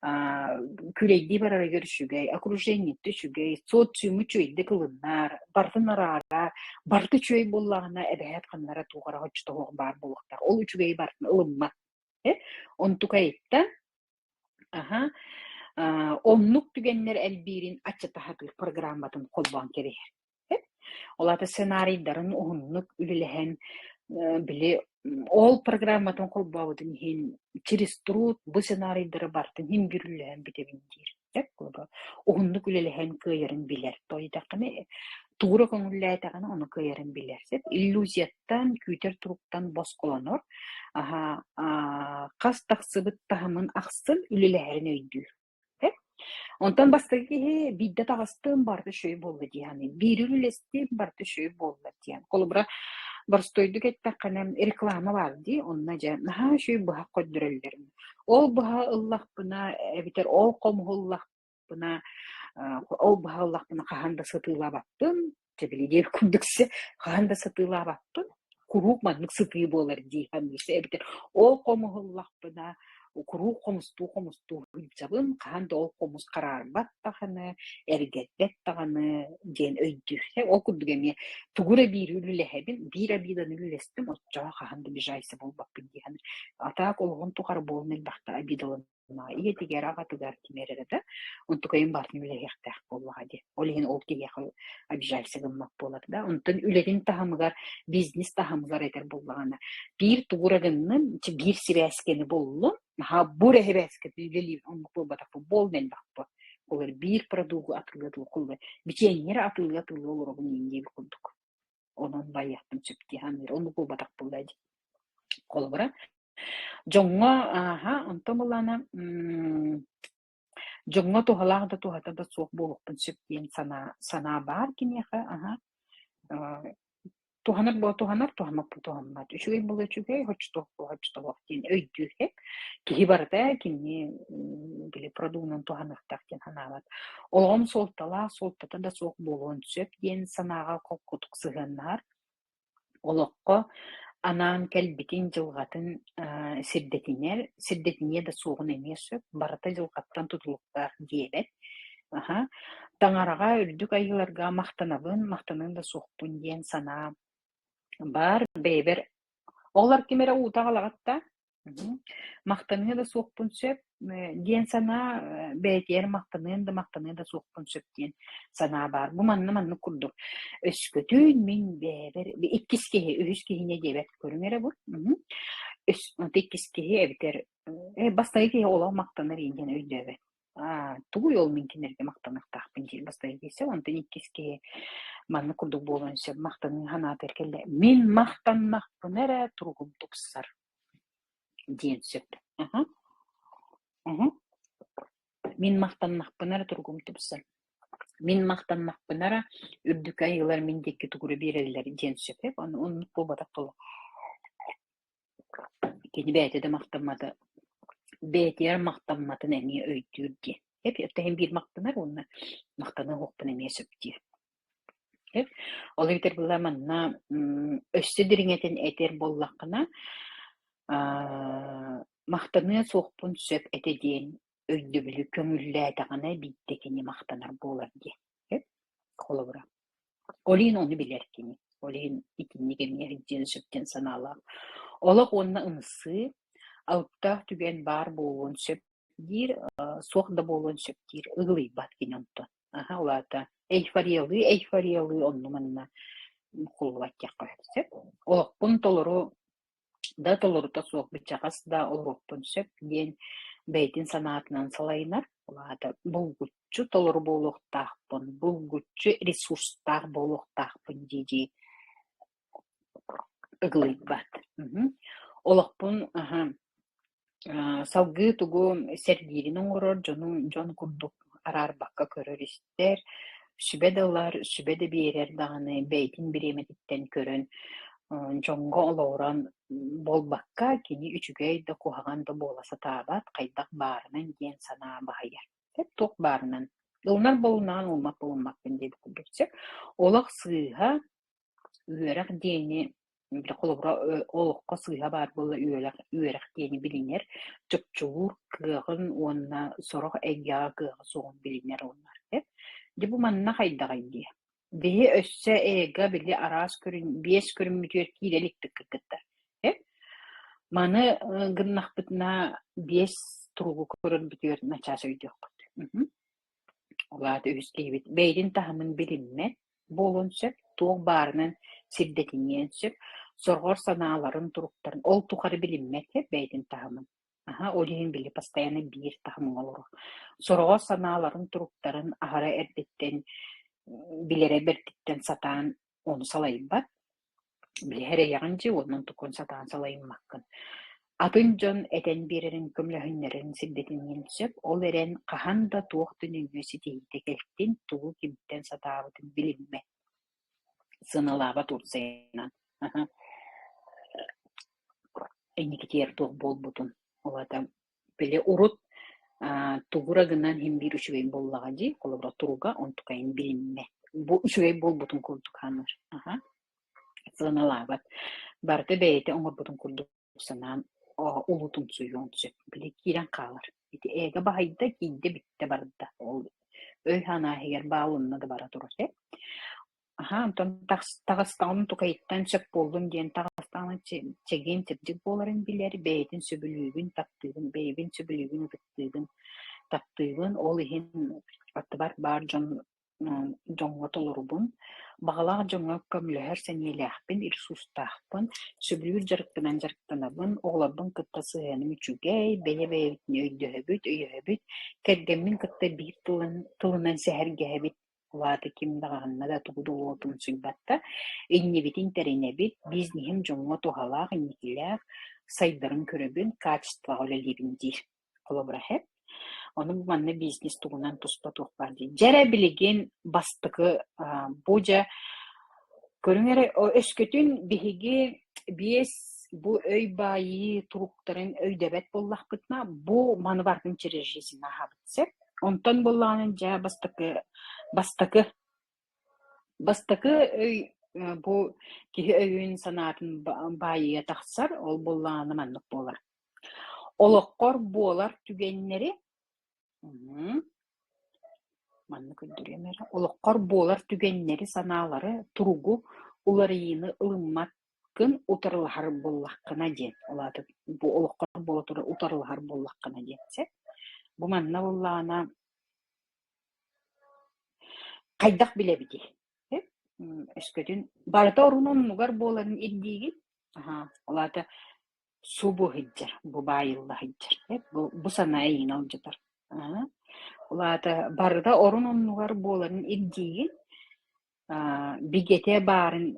күрэйдии барарыгар үчүгэй, окружениета үчүгэй, социуму үчүгэйдик ылынар, барытын араара, барыта үчүгэй буоллаҕына эбэһээт ханна эрэ туох эрэ соччото суох баар буолуохтаах. Ол үчүгэйи барытын ылыммат. Онтукайыттан Аһа, оннук түгэннэр элбиирин аччатаһатыыр программатын холбоон кэбиһэр. Ол аата сценарийдарын уһуннук үлэлэһэн, били ол программатын холбообутун иһин через труд бу сценарийдары барытын иһин биир үлэлэһэн бүтэбин диир. Уһуннук үлэлэһэн кыайарын билэр. Тоҕо диэтэххинэ, тугу эрэ көҥүллээтэҕинэ ону кыайарын билэр. Сөп. Иллюзияттан, күүтэр туруктан босхолонор, аһа, хас тахсыбыт таһымын ахсын үлэлэһэрин өйдүүр. Онтон бастакы киһи биирдэ таҕыстым, барыта үчүгэй буолла дии саныыр. Биири үлэлэстим, барыта үчүгэй буолла диэн. Холобура, боростуойдук эттэххинэ, реклама баар дии, онно дьэ наһаа үчүгэй быһах көрдөрөллөр. Ол быһа ыллахпына эбэтэр ол хомуһу ыллахпына, ол быһа ыллахпына хаһан да сытыылаабаппын, дьэ били диэбит курдук хаһан да сытыылаабаппын, куруук маннык сытыы буолар дии саныыр эбэтэр ол хомуһу ыллахпына куруук хомустуу-хомустуу сылдьабын, хаһан да ол хомус хараарбат даҕаны, эргэрбэт даҕаны диэн өйдүүр. Ол курдук эмиэ тугу эрэ биири үлэлэһэбин, биир обиданы үлэлэстим, оччоҕо хаһан да обижайся буолбаппын дии саныыр. А так олоҕун тухары буолан элбэхтэ обидаланар. Ийэтигэр, аҕатыгар ким эрэ да, онтукайын барытын үлэлиэхтээх буоллаҕа дии. Ол иһин ол киһиэхэ обижайся гыммат буолар да. Онтон үлэтин таһымыгар, бизнес таһымыгар этэр буоллаҕына, биир тугу эрэ гынным, биир сибээскэни буллум, наһаа бу эрэ сибээскэ үлэлиир оннук буолбатахпын, буолун элбэхпин. Ол эрэ биир продугу атыылыы атыылыы бичиэнньэ эрэ атыылыы атыылыы олоробун иин диэбит курдук. Онон байыахпын сөп дии саныыр. Оннук буолбатах буолла дии. Холобура, дьоҥҥо ааһа, онтон былаана дьоҥҥо туһалаах да туһата да суох буолуохпун сөп диэн санаа санаа баар киниэхэ аһа. Туһанар буола туһанар, туһаммат буола туһаммат. Үчүгэй буола үчүгэй, хоччотуох буола хоччотуох диэн өйдүүр эт. Киһи барыта кинини били продугунан туһаныахтаах диэн санаабат. Олоҕум суолталаах, суолтата да суох буолуон сөп диэн санааҕа холкутук сыһыаннаһар. Олоххо анаан кэлбитин дьылҕатын сирдэтинэр, сирдэтиниэ да суоҕун эмиэ сөп, барыта дьылҕаттан тутулуктаах диэбэт. Аһа. Таҥараҕа, үрдүк айыыларга махтанабын, махтаныан да суохпун диэн санаа баар. Бэйэбэр оҕолор ким эрэ уута аҕалаҕыт да? Махтаныа да суохпун сөп диэн санаа бэйэтигэр махтаныан да махтаныа да суохпун сөп диэн санаа баар. Бу манна маннык курдук өскөтүн мин бэйэбэр иккис киһи, үһүс киһини диэбэт көрүҥ эрэ бу. Иккис киһи эбэтэр бастакы киһи олох махтанар диэн өйдөөбөт. Аа, тугуй ол мин кинилэргэ махтаныахтаахпын диир бастакы киһи онтон иккис киһи маннык курдук буолуон сөп махтаныы санаатыгар кэллэ мин махтаннахпына эрэ туругум тупсар диэн сөп. Аһа. Аһа. Мин махтаннахпына эрэ туругум тупсар. Мин махтаннахпына эрэ үрдүкү айыылар мин диэки тугу эрэ биэрэллэр диэн сөп. Ону оннук буолбатах буолла. Кини бэйэтэ да махтаммата, бэйэтигэр махтамматын эмиэ өйдүүр диэн. Эп иһин биир махтанар уонна махтаныа суохпун эмиэ сөп диир. Эп ол эбэтэр была манна өссө дириҥэтин этэр буоллаххына, махтаныа суохпун сөп этэ диэн өйдөбүлү көҥүллээтэҕинэ биирдэ кини махтанар буолар диэн. Эп холобура. Ол иһин ону билэр кини. Ол иһин итинник эмиэ сылдьыан сөп диэн санаалаах. Олох уонна ымсыы, алыптаах түгэн баар буолуон сөп диир, суох да буолуон сөп диир, ыгылыйбат кини онтон. Аһа, ол аата эйфориялыы эйфориялыы онну-манна куллубат диэххэ сөп. Олохпун толору да толорута суох быччаҕас да олоруохпун сөп диэн бэйэтин санаатынан салайынар. Ол аата булгуччу толору буолуохтаахпын, булгуччу ресурстаах буолуохтаахпын дии-дии ыгылыйбат. Олохпун аһа Салгыы тугу сэргиирин оҥорор, дьону дьон курдук араарбакка көрөр-истэр, сүбэ да ылар, сүбэ да биэрэр даҕаны бэйэтин бириэмэтиттэн көрөн, дьоҥҥо олоҕуран буолбакка, кини үчүгэй да, куһаҕан да буола сатаабат, хайдах баарынан диэн санаа баһыйар. Туох баарынан. Ылынар буолуннаҕын ылыммат буолуммаппын диэбит курдук сөп. Олох сыыһа, үөрэх диэни Холобура, олоххо сыыһа баар буолла үөрэх үөрэх диэни билинэр, чопчулуур кыаҕын уонна сорох эйгэҕэ кыаҕа суоҕун билинэр уонна Дьэ бу манна хайдаҕый диэ. Биһи өссө эго били араас көрүн биэс көрүммүтүгэр киирэ иликпит кыргыттар. Маны гыннахпытына биэс туругу көрөрбүтүгэр начаас өйдүөхпүт. Ол аата үһүс киһибит бэйэтин таһымын билиммэт буолуон сөп, туох баарынан сирдэтиниэн сөп, сороҕор санааларын, туруктарын ол тухары билиммэт бэйэтин таһымын. Аһа, ол иһин били постоянно биир таһымҥа олорор. Сороҕор санааларын, туруктарын аһара эрдэттэн билэрэ бэрдиттэн сатаан ону салайбат. Били эрэйэҕин дии уонна онтуккун сатаан салайыммаккын. Атын дьон этэн биэрэрин, көмөлөһүннэрин сирдэтиниэн сөп, ол эрэн хаһан да туох да нөҥүө ситиһиитэ кэлтин, тугу кимтэн сатаабытын билиммэт, сыаналаабат уопсайынан. Инникитигэр туох буолбутун. Ол аата били урут тугура гынан иһин биир үчүгэй буоллаҕа дии, холобура туруга онтукайын билиммэт. Бу үчүгэй буолбутун курдук саныыр. Аһа. Сыаналаабат. Барыта бэйэтэ оҥорбутун курдук санаан улуутумсуйуон сөп. Били киирэн хаалар. Ити эгэ баһыйда, киирдэ бүттэ барда. Ол өй-санаа иһигэр баалынна да бара турар. Аһаа, онтон таҕыстаҕын тукайыттан сөп буоллун диэн таҕыстаҕына чэгиэн чэбдик буоларын билэр, бэйэтин сөбүлүүбүн, таптыыбын, бэйэбин сөбүлүүбүн, ытыктыыбын, таптыыбын. Ол иһин аттыбар баар дьон дьоҥҥо толорубун, баҕалаах дьоҥҥо көмөлөһөр сэниэлээхпин, ресурстаахпын, сөбүлүүр дьарыкпынан дьарыктанабын, оҕолорбун кытта сыһыаным үчүгэй, бэйэ-бэйэбитин өйдөһөбүт, өйөһөбүт, кэргэммин кытта биир тылынан сэһэргэһэбит, ол аата ким даҕаһынна да тугу да уотумсуйбат да, иннибитин тэринэбит, бизнеһим дьоҥҥо туһалаах, инникилээх, сайдарын көрөбүн, качествоҕа үлэлиибин диир. Холобура эһэт. Ону бу манна бизнес тугунан туспа туох баар дии. Дьэ эрэ билигин бастакы бу дьэ көрүҥ эрэ өскөтүн биһиги биэс бу өй баайыы туруктарын өйдөбөт буоллахпытына бу маны барытын через жизнь ааһабыт сөп. Онтон буоллаҕына дьэ бастакы бастакы Бастакы өй бу киһи өйүн санаатын баайыыга тахсар, ол буоллаҕына маннык буолар: Олоххор буолар түгэннэри маннык көрдөрүөм эрэ, олоххор буолар түгэннэри, санаалары, туругу, уларыйыыны ылыммаккын утарылаһар буоллаххына диэн, ол аата бу олоххор буола турар утарылаһар буоллаххына диэн сөп. Бу манна буоллаҕына Хайдах билэбитий? Өскөтүн барыта орун-оннугар буоларын ирдиигин, аһаа, ол аата субу сылдьар, бу баайылла сылдьар, бу, бу санаа эйигин алдьатар. Аа, ол аата барыта орун-оннугар буоларын ирдиигин, аа, бигэтэ баарын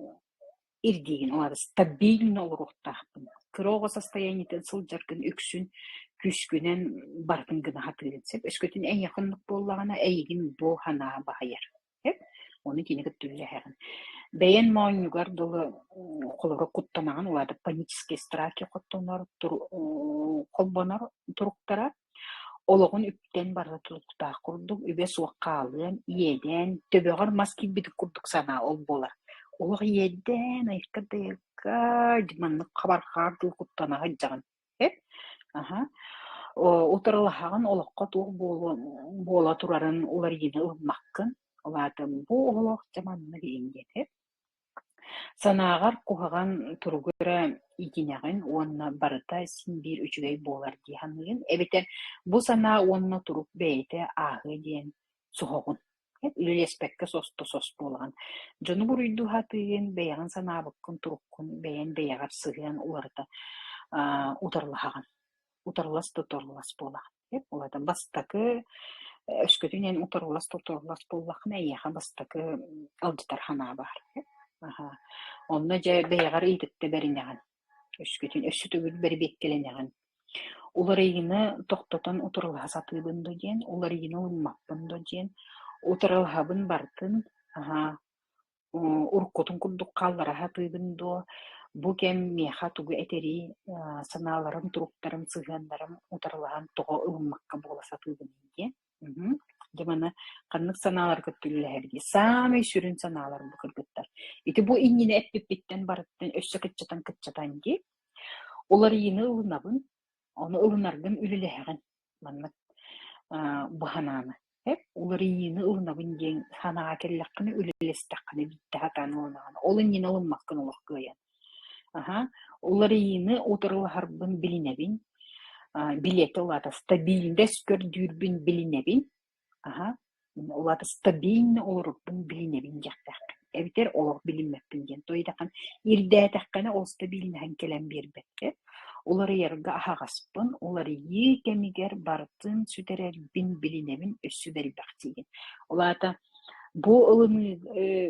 ирдиигин, ол аата стабильно олоруохтаахпын. Кыра оҕо состояниетын сылдьаргын үксүн күүскүнэн барытын гына сатыырын сөп. Өскөтүн эйиэхэ оннук буоллаҕына, эйигин бу санаа баһыйар. Сөп? Ону кини кытта үллэһэҕин. Бэйэн моонньугар дылы холобура куттанаҕын, ол аата панические страхи хоттонор, холбонор туруктара Олоҕун үптэн барыта тутулуктаах курдук, үбэ суох хаалыан, иэдээн, төбөҕөр мас киирбит курдук санаа ол буолар. Олох иэдээн, айыкка-дайыкка, маннык хабархаар дуу куттана сылдьаҕын эт Аһа. Утарылаһаҕын олоххо туох буолуо буола турарын уларыйыыны ылыммаккын. Ол аата бу олох дьэ маннык иһин диэтэ. Санааҕар куһаҕан туругу эрэ иитинэҕин уонна барыта син биир үчүгэй буолар дии саныыгын эбэтэр бу санаа уонна турук бэйэтэ ааһыа диэн суһоҕун, үлэлэспэккэ состо-сос буолаҕын. Дьону буруйдуу сатыыгын, бэйэҕин санаабыккын, туруккун бэйэн бэйэҕэр сыһыан уларыта утарылаһаҕын, утарылас да утарылас буолаҕын. Ол бастакы өскөтүн эн утарылас да утарылас буоллаххына, эйиэхэ бастакы алдьатар санаа баар. Аһа. Онно дьэ бэйэҕэр ыйытыкта бэринэҕин. Өскөтүн өссө төгүл бэрэбиэркэлэнэҕин. Уларыйыыны тохтотон утарылаһа сатыыбын дуо диэн, уларыйыыны ылыммаппын дуо диэн, утарылаһабын барытын, аһа, уруккутун курдук хааллара сатыыбын дуо, бу кэм миэхэ тугу этэрий, санааларым, туруктарым, сыһыаннарым утарылаһан тоҕо ылыммакка буола сатыыбыный диэн. Дьэ маны ханнык санаалары кытта үлэлэһэбитий? Саамай сүрүн санаалар бу кыргыттар. Ити бу иннинэ эппиппиттэн барыттан өссө кыччатан-кыччатан дии. Уларыйыыны ылынабын, ону ылынаргын үлэлэһэҕин. Маннык бу санааны. Эп уларыйыыны ылынабын диэн санааҕа кэллэххинэ, үлэлэстэххинэ биирдэ сатаан ылынаҕын. Ол иннинэ ылыммаккын олох кыайан. Аһа, уларыйыыны утарылаһарбын билинэбин, билиэтэ ол аата стабильность көрдүүрбүн билинэбин, аһа, ол аата стабильно олорорбун билинэбин диэхтээхпин. Эбэтэр олох билиммэппин диэн. Тоҕо диэтэххинэ, ирдээтэххинэ ол стабильноһын кэлэн биэрбэккэ, уларыйарга аһаҕаспын, уларыйыы кэмигэр барытын сүтэрэрбин билинэбин өссө да элбэх диигин. Ол аата Бу ылыныы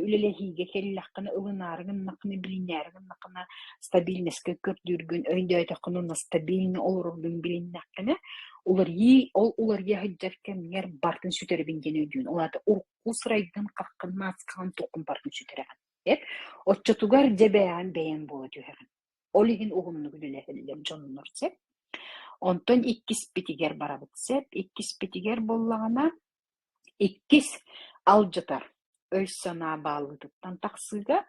үлэлэһиигэ кэллэххинэ, ылынаары гыннаххына, билинээри гыннаххына, стабильноска көрдүүргүн өйдөөтөххүнэ уонна стабильно олороргун билиннэххинэ, уларыйыы ол уларыйа сылдьар кэмҥэр барытын сүтэрэбин диэн өйдүүн. Ол аата урукку сырайгын, хаххын, мааскаҕын, туоххун барытын сүтэрэҕин. Эп оччотугар дьэ бэйэҕин бэйэҥ буола түһэҕин. Ол иһин уһуннук үлэлэһэллэр дьоннор сөп. Онтон иккиспитигэр барабыт сөп. Иккиспитигэр буоллаҕына Иккис алдьатар өй-санаа бааллыытыттан тахсыыга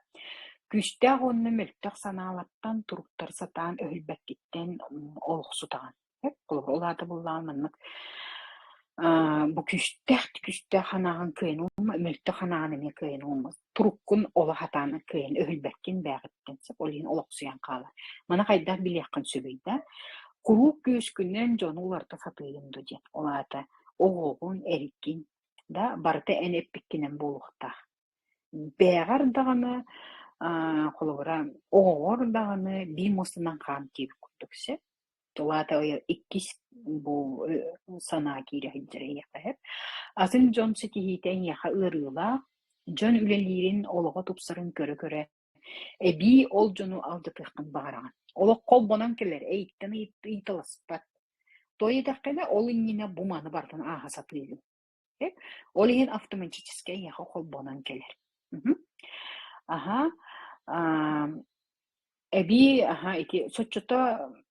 күүстээх уонна мөлтөх санаалартан туруктары сатаан өһүлбэккиттэн олохсутаҕын. Холобур, ол аата буоллаҕына маннык Бу күүстээх күүстээх санааҕын кыайан уумма, мөлтөх санааҕын эмиэ кыайан уумма. Туруккун олох сатаан кыайан өһүлбэккин бээҕиттэн сөп, ол иһин олохсуйан хаалар. Маны хайдах билиэххин сөбүй да? Куруук күүскүнэн дьону уларыта сатыыгын дуо диэн. Ол аата оҕоҕун, эргин да барыта эн эппиккинэн буолуохтаах. Бээҕэр даҕаны, холобура, оҕоҕор даҕаны биир муостанан хаам диэбит курдук сөп. Ол аата иккис бу санаа киирэ сылдьар эйиэхэ сөп. Атын дьон ситиһиитэ эйиэхэ ыарыылаах, дьон үлэлиирин, олоҕо тупсарын көрө-көрө эбии ол дьону алдьатыаххын баҕараҕын. Олох холбонон кэлэр, эйиттэн ыйыталаспат. Тоҕо диэтэххинэ, ол иннинэ бу маны барытын ааһа сатыыгын. Ол иһин автоматически эйиэхэ холбонон кэлэр. Аһа, эбии аһа ити соччото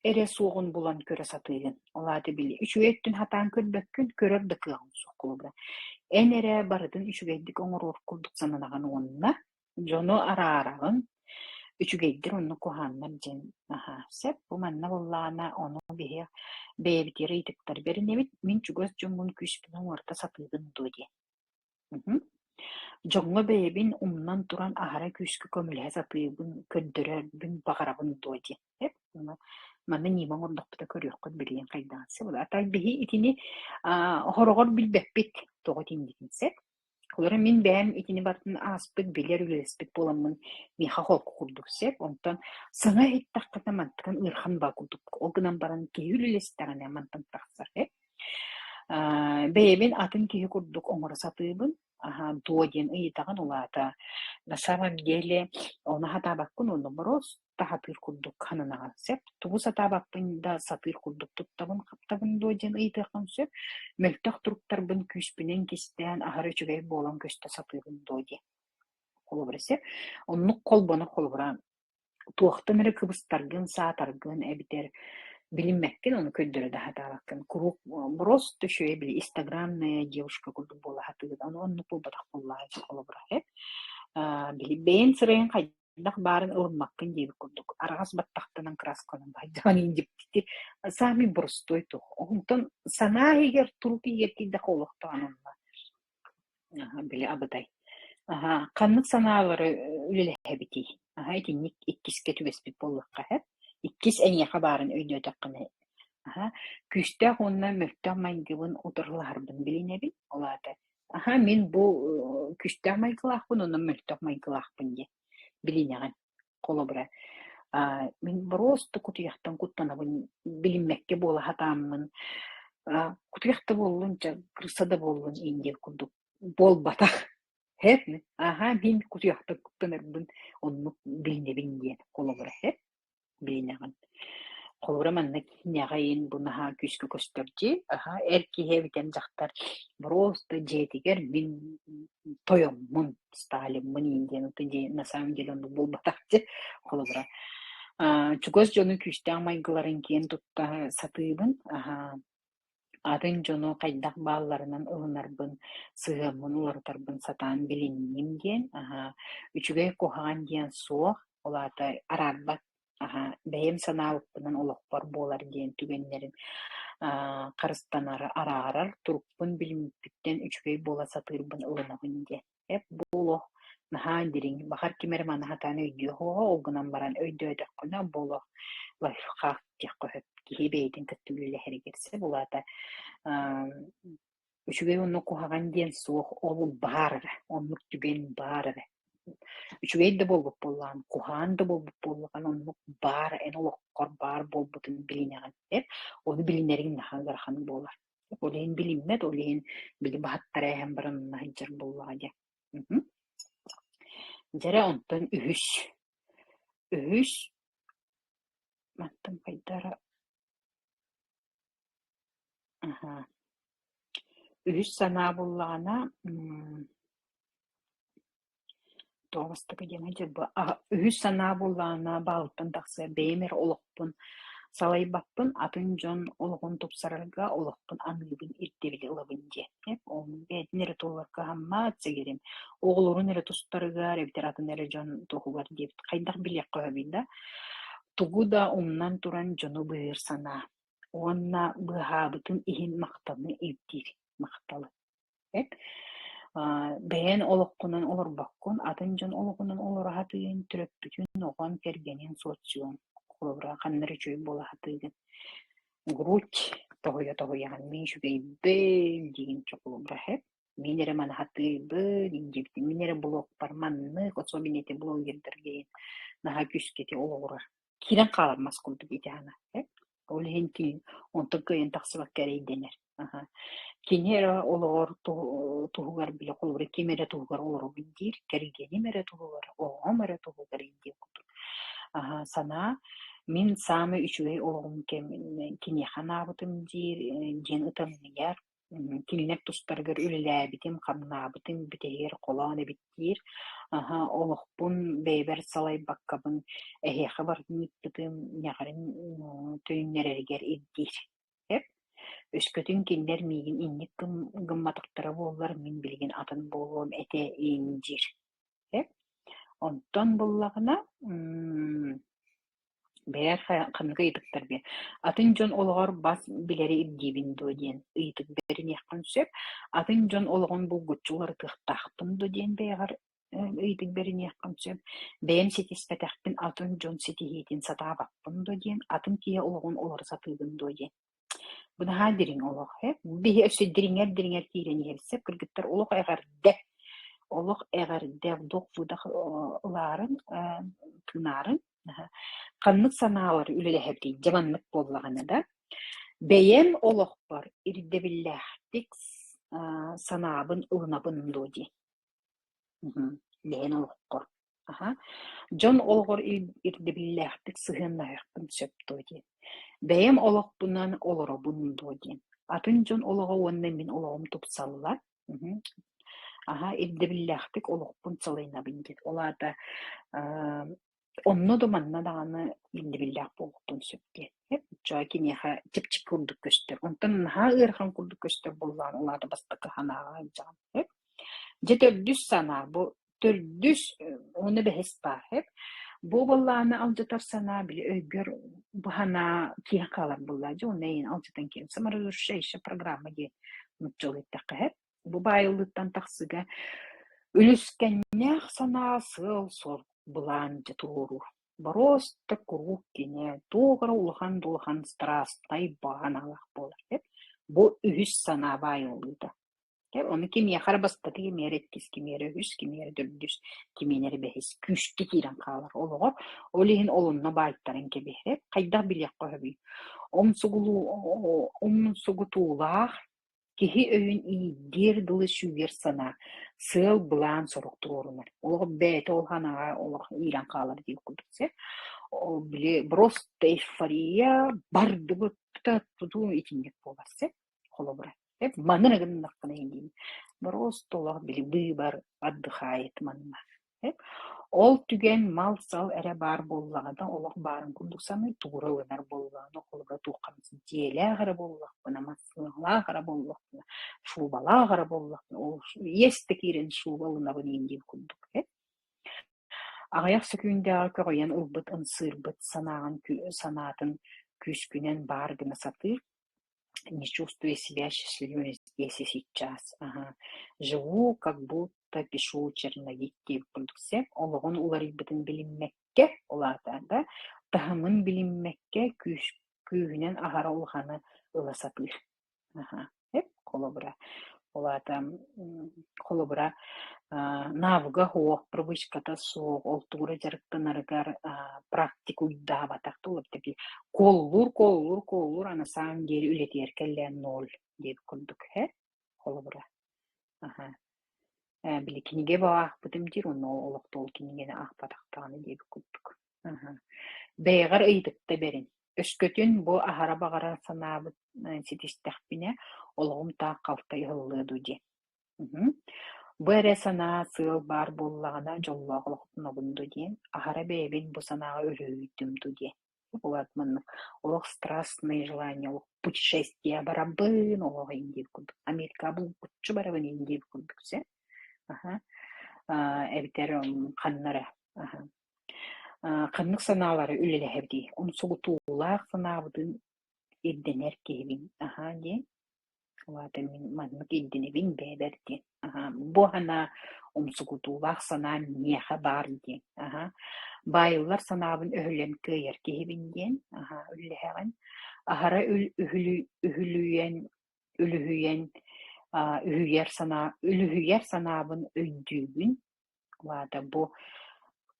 эрэ суоҕун булан көрө сатыыгын. Ол аата били үчүгэй өттүн сатаан көрбөккүн, көрөр да кыаҕыҥ суох холобура. Эн эрэ барытын үчүгэйдик оҥоруох курдук сананаҕын уонна дьону араараҕын, үчүгэйдэр онно куһааннар диэн аһаа сөп. Бу манна буоллаҕына ону биһи бэйэбитигэр ыйытыктар бэринэбит. Мин чугас дьоммун күүспүн оҥорто сатыыбын дуо диэн. Дьоҥҥо бэйэбин умнан туран аһара күүскэ көмөлөһө сатыыбын, көрдөрөрбүн баҕарабын дуо диэн. Манна ньыма оҥордохпута көрүөххүт билигин хайдаҕын сөп. А так биһи итини хороҕор билбэппит тоҕо итиннигин сөп. Холобура, мин бэйэм итини барытын ааспыт, билэр, үлэлэспит буоламмын, миэхэ холку курдук сөп. Онтон саҥа иһиттэххинэ мантан ыарахан баа курдук. Ол гынан баран киһи үлэлэстэҕинэ мантан тахсар ээ. Бэйэбин атын киһи курдук оҥоро сатыыбын. Аһа, дуо диэн ыйытаҕын ол аата на самом деле ону сатаабаккын уонна боруос сатыыр курдук ханынаҕын сөп. Тугу сатаабаппын да сатыыр курдук туттабын-хаптабын дуо диэн ыйытыаххын сөп. Мөлтөх туруктарбын күүспүнэн кистээн аһара үчүгэй буолан көстө сатыыбын дуо диэн. Холобура сөп. Оннук холбонор холобура туохтан эрэ кыбыстаргын, саатаргын эбэтэр билиммэккин, ону көрдөрө да сатаабаккын. Куруук просто үчүгэй били инстаграмная девушка курдук буола сатыыгын. Ону оннук буолбатах буоллаҕа холобура сөп. Били бэйэҥ сырайын хайдах баарын ылыммаккын диэбит курдук араҕас баттахтанан краскаланан баайдаҕын индиптити саамай боростуой туох онтон санаа иһигэр турук иһигэр киирдэххэ олохтоон онно били абытай аха ханнык санаалары үлэлэһэбитий аха итинник иккискэ түбэспит буоллахха һэ иккис эйиэхэ баарын өйдөөтөххүнэ аха күүстээх уонна мөлтөх майгыбын утарылаһарбын билинэбин ол аата Аһа, мин бу күүстээх майгылаахпын уонна мөлтөх майгылаахпын диэн билинэҕин. Холобура, мин боруоста кутуйахтан куттанабын, билиммэккэ буола сатааммын, кутуйах да буоллун, чэ, крыса да буоллун иин диэн курдук буолбатах. Һэп, аһа, мин кутуйахтан куттанарбын оннук билинэбин диэн холобура, һэп. Билинэҕин. Холобура, манна киинэҕэ иһин бу наһаа күүскэ көстөр дии. Аһа, эр киһи эбитэн дьахтар просто дьиэтигэр мин тойоммун, Сталиммын иин диэн ото дии на самом деле оннук буолбатах дии. Холобура, чугас дьону күүстээх майгыларын киэн тутта сатыыбын. Аһа, Атын дьону хайдах баалларынан ылынарбын, сыһыаммын уларытарбын сатаан билинним диэн, аһаа, үчүгэй куһаҕан диэн суох, ол аата араарбат, аһаа, бэйэм санаабыппынан олохпор буолар диэн түгэннэрин харыстанары араарар, турукпун билиммиппиттэн үчүгэй буола сатыырбын ылынабын диэн. Эп бу олох наһаа дириҥ, баҕар ким эрэ маны сатаан өйдүө суоҕа, ол гынан баран өйдөөтөххүнэ бу олох лайфхак диэххэ сөп. Киһи бэйэтин кытта үлэлэһэригэр сөп. Ол аата үчүгэй уонна куһаҕан диэн суох, ол баар эрэ, оннук түгэн баар эрэ. Үчүгэй да буолбут буоллаҕын, куһаҕан да буолбут буоллаҕын, оннук баар эн олоххор баар буолбутун билинэҕин. Эп ону билинэриҥ наһаа ыарахан буолар. Ол иһин билиммэт, ол иһин били баһыттара эһэн баран онно сылдьар буоллаҕа дии. Дьэрэ онтон үһүс. Үһүс мантан хайдара аһа үһүс санаа буоллаҕына Тоҕо бастакы диэн үһүс санаа буоллаҕына баалыттан тахсыа бэйэм эрэ олохпун салайбаппын, атын дьон олоҕун тупсарарга олохпун аныыбын, ирдэбили ылабын диэн. Ол бэйэтин эрэ туһугар кыһаммат, сэгэрим оҕолорун эрэ тустарыгар эбэтэр атын эрэ дьон туһугар диэбит хайдах билиэххэ сөбүй да, тугу да умнан туран дьону быыһыыр санаа уонна быыһаабытын иһин махтаныы ирдиир. Махталы. Эп. Бэйэн олоххунан олорбоккун, атын дьон олоҕунан олоро сатыыгын, төрөппүтүн, оҕон, кэргэнин, социум. Холобура, ханна эрэ үчүгэй буола сатыыгын. Грудь тоһуйа-тоһуйаҕын мин үчүгэйбин диигин чокулубура эп. Мин эрэ маны сатыыбын диэбитим, мин эрэ блогпар маннык, особенно ити блогердарга наһаа күүскэ ити олоҕурар. Киирэн хаалар мас курдук ити аана. Ол иһин кини онтон кыайан тахсыбакка эрэйдэнэр. Аһа. Кини эрэ олоҕор туһугар бile холобура ким эрэ туһугар олоробун диир, кэргэним эрэ туһугар, оҕом эрэ туһугар диэн курдук. Аһа, санаа мин саамай үчүгэй олоҕум кэмин киниэхэ анаабытым диир диэн ытамньыйар. Кинилэр тустарыгар үлэлээбитим, хамнаабытым бүтэһигэр холоон эбит диир. Аһа, олохпун бэйэбэр салайбаккабын эһиэхэ барытын ыыппытым, ньэҕирин төнүннэрэригэр ирдиир. Эп Өскөтүн кинилэр миигин инник гымматахтара буоллар, мин билигин атын буолуом этэ иин диир. Эп Онтон буллаҕына бэйэр ханнык ыйытыктар диэн атын дьон олоҕор бас билэри ирдиибин дуо диэн ыйытык бэриниэххин сөп. Атын дьон олоҕун булгуччу уларытыахтаахпын дуо диэн бэйэҕэр ыйытык бэриниэххин сөп. Бэйэм ситиспэтэхпин атын дьон ситиһиитин сатаабаппын дуо диэн, атын киһи олоҕун олоро сатыыбын дуо диэн. Бу наһаа дириҥ олох ээ. Биһи өссө дириҥэр-дириҥэр киирэн иһэбит сөп. Кыргыттар олох эҕэрдэ, олох эҕэрдэ вдох-выдох ылаарын, тыынаарын. Ханнык санаалар үлэлэһэбитий? Дьэ маннык буоллаҕына да, бэйэм олохпор ирдэбиллээхтик санаабын ылынабын дуо диэн. Бэйэн олоххор. Аһа. Дьон олоҕор ирдэбиллээхтик сыһыаннаһыахпын сөп дуо диэн. Бэйэм олохпунан олоробун дуо диэн. Атын дьон олоҕо уонна мин олоҕум тупсаллар. Мгм. Аһа, ирдэбиллээхтик олохпун салайынабын диэн. Ол аата онно да манна даҕаны ирдэбиллээх буолуохпун сөп диэн. Оччоҕо киниэхэ чэпчэки курдук көстөр. Онтон наһаа ыарахан курдук көстөр буоллаҕына, ол аата бастакы санааҕа сылдьаҕын. Дьэ төрдүс санаа бу төрдүс уонна бэһис баар Бу буоллаҕына алдьатар санаа били өйгөр бу санаа киһи хаалар буоллаҕа дьэ уонна эйигин алдьатан киһи саморазрушающая программа диэн нууччалыы эттэххэ сөп. Бу баайыллыыттан тахсыыга үлүскэннээх санаа сыал-сорук былаан дьэ туруоруу. Боруоста куруук кини туох эрэ улахан да улахан страстнай баҕаналаах буолар Бу үһүс санаа баайыллыыта. Ону кимиэхэ эрэ бастакы, кимиэхэ эрэ иккис, кимиэхэ эрэ үһүс, кимиэхэ эрэ төрдүс, кимиэнэ эрэ бэһис күүскэ киирэн хаалар олоҕор. Ол иһин олунна баайтаран кэбиһэр. Хайдах билиэххэ сөбүй? Умсугутуулаах киһи өйүн иирдиэр дылы сүүйэр санаа, сыал, былаан, сорук туруорунар. Олох бэйэтэ ол санааҕа олох иирэн хаалар диир курдук сэ. Ол били просто эйфория бардыбыт тутуу итинник буолар сэ холобура. Маны эрэ гыннахпына диибин. Боруоста олох били быыбар отдыхает манна. Ол түгэн мал-сал эрэ баар буоллаҕына олох баарын курдук саныы тугура ылынар буоллаҕына холобура туохха дьиэлээх эрэ буоллахпына, массыыналаах эрэ буоллахпына, шубалаах эрэ буоллахпына, ол иэс да киирэн шуба ылынабын иин диир курдук. Аҕыйах сөкүүндэҕэ көҕүйэн ылбыт ымсыырбыт санааҕын санаатын күүскүнэн баар гына сатыыр не чувствуя себя счастливым здесь и сейчас. Ага. Живу, как будто пишу черновик диэбит курдук сөп. Олоҕун уларыйбытын билиммэккэ, ол аата да, таһымын билиммэккэ күүс, күүһүнэн аһара улаханы ыла сатыыр. Аха. Эп, холобура. Ол аата, холобура, навыга суох, привычката суох, ол тугу эрэ дьарыктанарыгар практика уйдаабатах да такие куолулуур, куолулуур, куолулуур, а на самом деле үлэтигэр кэллээн ноль диэбит курдук ээ, холобура. Аха. Били кинигэ аахпытым диир, онно олохто ол кинигэни аахпатах даҕаны диэбит курдук. Аха. Бэйэҕэр ыйытыкта бэрин. Өскөтүн бу аһара баҕарар санаабыт ситистэхпинэ, олоҕум таах халтай ыһыллыа дуу диэн. Бу эрэ санаа сыал баар буоллаҕына дьоллоох олохтонобун дуу диэн, аһара бэйэбин бу санааҕа өрүһүйдүм дуу диэн. Улаат маннык олох страстное желание, олох путешествие барабын, олох индиир курдук. Америка булгуччу барабын индиир курдук сэ. Аха. Эбэтэр ханна эрэ. Аха. Ханнык санаалары үлэлэһэбитий? Умсугутуулаах санаабытын ирдэнэр киһибин. Аһаа диэн. Ол аата мин маннык ирдэнэбин бэйэбэр диэн. Аһа, бу санаа умсугутуулаах санаа миэхэ баар диэн. Аһа, баайыллар санаабын өһүлэн кыайар киһибин диэн. Аһа, үллэһэҕин. Аһара үһүлүйэн үлүһүйэн үһүйэр санаа үлүһүйэр санаабын өйдүүбүн. Ол аата бу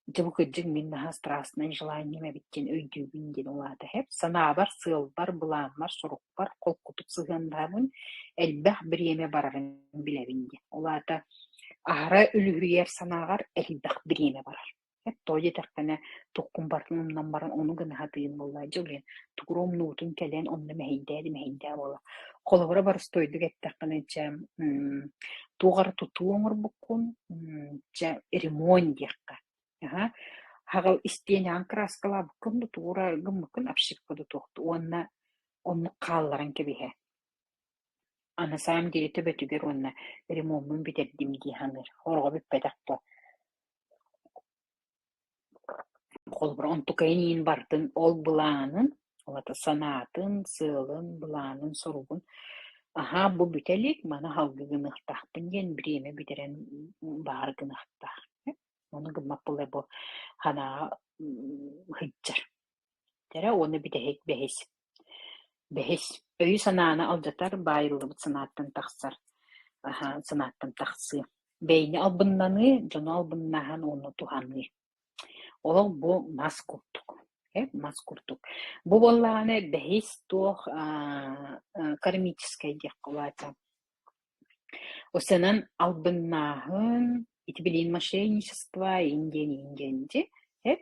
дьэ бу кырдьык мин наһаа страстное желанием эбит диэн өйдүүбүн диэн ол аата иһэр. Санаабар, сыалбар, былааммар, сорукпар холкутук сыһыаннаһабын, элбэх бириэмэ барарын билэбин диэн. Ол аата аһара үлүһүйэр санааҕар элбэх бириэмэ барар. Тоҕо диэтэххинэ, туххун барытын умнан баран ону гына сатыыр буоллаа дьэ блин, тугура умнубутун кэлэн онно мэһэйдээ да мэһэйдээ буолар. Холобура боростуойдук эттэххинэ чэ туох эрэ тутуу оҥорбуккун чэ ремонт диэххэ аһа хаҕыл истиэнэҕин кырааскалаабыккын да тугу эрэ гыммыккын обшивка да туохту уонна оннук хаалларан кэбиһэ. А на самом деле төбөтүгэр уонна ремоммун бүтэрдим дии саныыр. Хороҕо бүппэтэх да Холобура, онтукайын иин бардын ол былаанын, ол аата санаатын, сыалын, былаанын, соругун аһаа бу бүтэ илик, маны салгыы гыныахтаахпын диэн бириэмэ бүтэрэн баар гыныахтаах. Ону гыммат буолла бу санааҕа сылдьар. Тэрэ уонна бүтэһик бэһис. Бэһис өйү-санааны алдьатар, баайыллыбыт санааттан тахсар, аһа санааттан тахсыы. Бэйэни албыннаныы, дьону албыннаһан уонна туһаныы. Олох бу мас курдук. Мас курдук. Бу буоллаҕына бэһис туох кармическай диэххэ улаата. Осенан албыннааһын, ити билигин мошенничество иин диэн иин диэн дии, э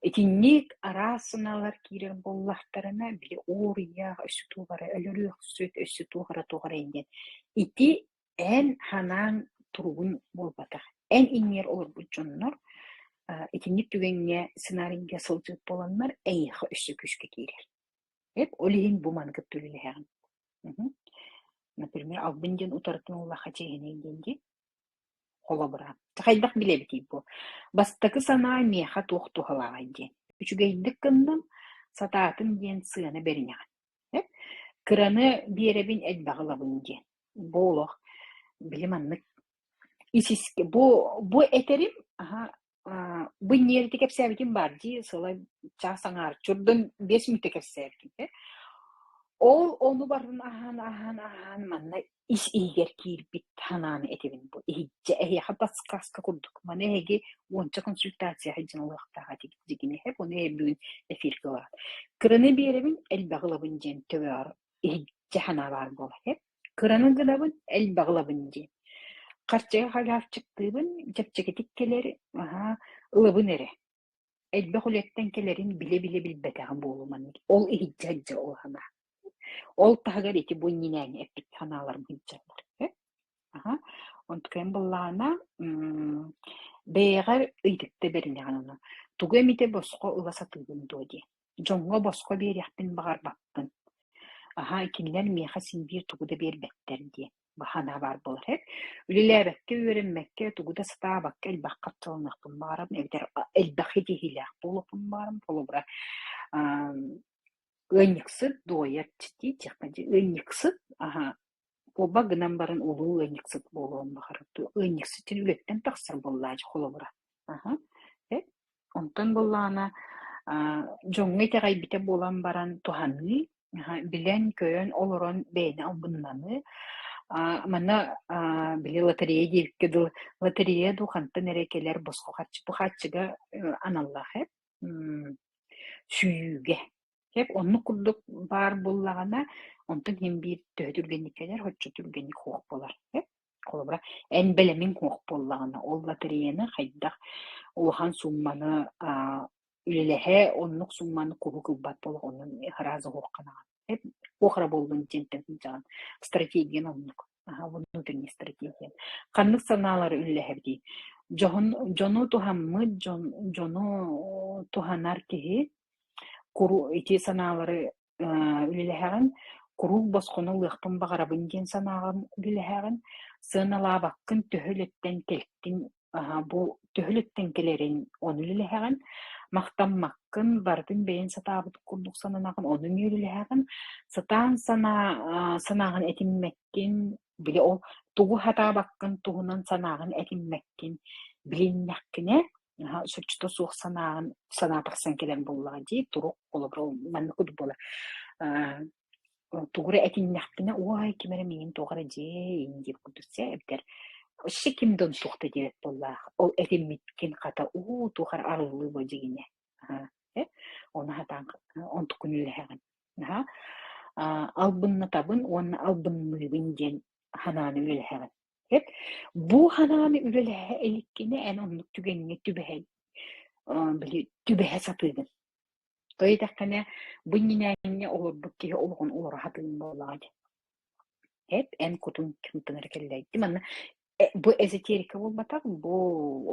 Итинник араас санаалар киирэр буоллахтарына, били уоруйах, өссө туох эрэ өлөрүөхсүт, өссө туох эрэ туох эрэ диэн. Ити эн санааҥ туругун буолбатах. Эн иннигэр олорбут дьоннор итинник түгэҥҥэ сценарийга сылдьыбыт буоланнар эйиэхэ өссө күүскэ киирэр. Эп ол иһин бу маны кытта үлэлэһэҕин. Мгм. Например, албын диэн утарытын ыллахха чиэһинэй диэн дии. Холобура, хайдах билэбитий бу? Бастакы санаа миэхэ туох туһалааҕый диэн. Үчүгэйдик гынным, сатаатым диэн сыана бэринэҕин. Эп кыраны биэрэбин, элбэҕи ылабын диэн. Бу олох били маннык ис-искэ бу этэрим аһа бу иннигэр кэпсээбитим баар дии, сыла чаас аҥаар чурдун 5 мүнүүтэ кэпсээбитим ээ. Ол ону барытын аһаан аһаан аһаан манна ис иһигэр киирбит санааны этэбин бу иһирдьэ эһиэхэ подсказка курдук. Маны эһиги уонча консультация сылдьан ылыахтаах этигит дьигиниһэ, ону эһиги бүгүн эфиргэ ылаҕыт. Кыраны биэрэбин, элбэҕи ылабын диэн төбөҕөр иһирдьэ санаа баар буолар ээ. Кыраны гынабын, элбэҕи ылабын диэн. Харчыга халявчиктыыбын, чэпчэкитик кэлэр, аһаа, ылабын эрэ. Элбэх үлэттэн кэлэрин билэ-билэ билбэтэҕим буолуо маннык. Ол иһирдьэ сылдьа ол санаа. Ол таһыгар ити бу иннинээҥи эппит санааларым сылдьаллар. Аһа, онтукайым быллаана бэйэҕэр ыйытыкта бэринэҕин ону. Тугу эмитэ босхо ыла сатыыбын дуо диэн. Дьоҥҥо босхо биэриэхпин баҕарбаппын. Аһаа, кинилэр миэхэ син биир тугу да биэрбэттэр диэн санаа баар буолар эбит. Үлэлээбэккэ, үөрэммэккэ, тугу да сатаабакка элбэх харчыланыахпын баҕарабын эбэтэр элбэх ситиһиилээх буолуохпун баҕарабын. Холобура, ыанньыксыт дуойар ыанньыксыт аһаа Куба гынан баран улуу ыанньыксыт буолуон баҕарар ыанньыксыт үлэттэн тахсар буоллаачы холобура. Аһа. Э, онтон буоллаҕына дьоҥҥо итэҕэйбитэ буолан баран туһаныы, билэн-көрөн олорон бэйэни албыннаныы. Манна били лотерея диэбиккэ дылы лотерея дуу хантан эрэ кэлэр босхо харчы бу харчыга аналлаах ээ сүүйүүгэ. Сөп, оннук курдук баар буоллаҕына, онтон иһин биир төһө түргэнник кэлэр, оччо түргэнник суох буолар. Сөп. Холобура, эн бэлэмиҥ суох буоллаҕына, ол лотереяны хайдах улахан суумманы үлэлэһэ, оннук суумманы куруук ылбат буолуох, онон сразу суохханаҕын. Сөп, туох эрэ буоллун диэнтэн сылдьаҕын. Стратегиян оннук. Аһа, внутренняя стратегия. Ханнык санаалары үллэһэбитий? Дьоһун, дьону туһаммыт, дьон, дьону туһанар киһи Куру ити санаалары үлэлэһэҕин, куруук босхону ылыахпын баҕарабын диэн санааҕын үлэлэһэҕин, сыаналаабаккын төһө үлэттэн кэлтин, бу төһө үлэттэн кэлэрин ону үлэлэһэҕин. Махтаммаккын, барытын бэйэҥ сатаабыт курдук сананаҕын, ону мүөлүлэһэҕин, сатаан санаа санааҕын этиммэккин, били ол тугу сатаабаккын туһунан санааҕын этиммэккин билиннэххинэ, соччото суох санааҕын санаа тахсан кэлэн буоллаҕа дии, турук холобура маннык курдук буолар. Тугу эрэ этиннэхпинэ, уой, ким эрэ миигин туох эрэ дьиэ иин диир курдук сэ эбэтэр өссө ким да туох да диэбэт буоллаах, ол этиммиккин хата уу туох эрэ арыллыы бу дьигинэ э ону сатаан онтуккун үллэһэҕин аһа албыннатабын уонна албынныыбын диэн санааны үлэлэһэҕин. Бу санааны үлэлэһэ иликкинэ эн оннук түгэҥҥэ түбэһэн били түбэһэ сатыыгын. Тоҕо диэтэххинэ, бу иннинээҥҥэ олорбут киһи олоҕун олоро сатыыр буоллаҕа дии. Эп эн кутуҥ кимтэн эрэ кэллэйдим. Манна бу эзотерика буолбатах, бу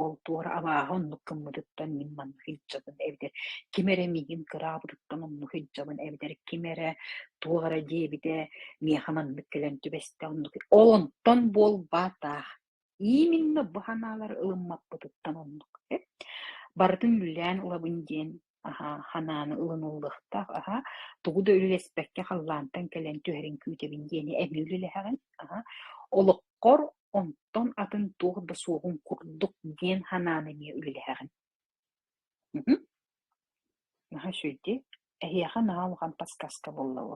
ол туора абааһы оннук гыммытыттан мин маннык илдьэбин эбэтэр ким эрэ миигин кыраабытыттан оннук илдьэбин эбэтэр ким эрэ туох эрэ диэбитэ миэхэ маннык кэлэн түбэстэ оннук. Ол онтон буолбатах. Именно бу санаалары ылыммаппытыттан оннук. Барытын үллээн ылабын диэн аһа ханааны ылыныллыахтаах аһа тугу да үлэлэспэккэ халлаантан кэлэн түһэрин күүтэбин диэни эмиэ үлэлэһэҕин аһа олоххор онтон атын туох да суоҕун курдук диэн санааны эмиэ үлэлэһэҕин. Наһаа үчүгэй дии. Эһиэхэ наһаа улахан подсказка буолла бу.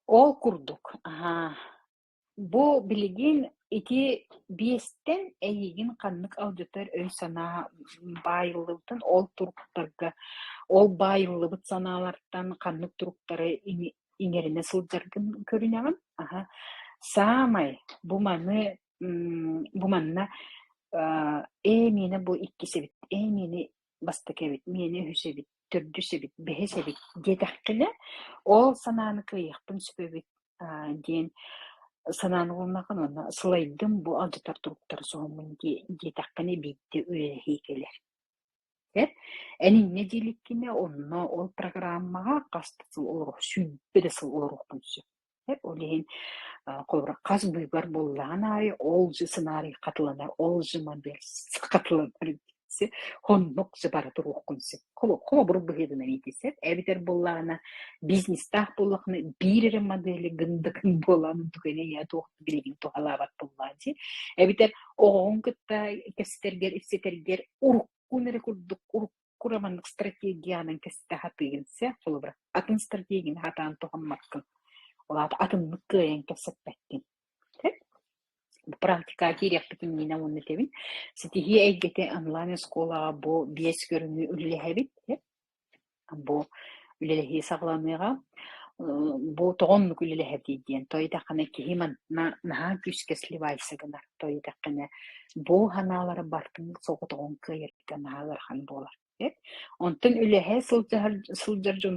Ол курдук аһаа Бу билигин ити биэстэн эйигин ханнык алдьатар өй-санаа баайыллыбытын, ол туруктарга, ол баайыллыбыт санаалартан ханнык туруктары иҥэринэ сылдьаргын көрүнэҕин. Аһа, саамай бу маны бу манна ээ миэнэ бу иккис эбит, ээ миэнэ бастакы эбит, миэнэ үһүс эбит, төрдүс эбит, бэһис эбит диэтэххинэ, ол санааны кыайыахпын сөп эбит диэн санааны ылыннаҕына уонна сылайдым бу алдьатар туруктары соһуммун диэтэххинэ биирдэ үлэлэһии кэлэр. Эн инньэ дииликкинэ онно ол программаҕа хас да сыл олоруох 20 да сыл олоруоххун сөп. Ол иһин холобура хас быыбар буоллаҕын аайы ол же сценарий хатыланар, ол же модель хатыланар оннук же бара туруоххун сөп. Холобур быһыытынан ити сөп. Эбэтэр буоллаҕына бизнестаах буоллаххына биир эрэ модели гындакын буолан түгэни я туох билигин туһалаабат буоллаа дии. Эбэтэр оҕоҕун кытта кэпсэтэргэр, ипсэтэргэр уруккун эрэ курдук кура маннык стратегиянан кэстэ сатыыгын сөп. Холобура атын стратегияны сатаан туһаммаккын. Ол аата атыннык кыайан кэпсэппэккин. Бу практикаҕа киириэхпит иннинэ уонна этэбин. Ситиһии эйгэтэ онлайн-оскуолаҕа бу биэс көрүҥү үлэлэһэбит. Бу үлэлэһии саҕаланыаҕа. Бу тоҕо оннук үлэлэһэбитий диэн тоҕо диэтэххинэ киһи манна наһаа күүскэ сливайся гынар. Тоҕо диэтэххинэ бу санаалары барытын соҕотоҕун кыайарга наһаа ыарахан буолар. Онтон үлэһэ сылдьар дьону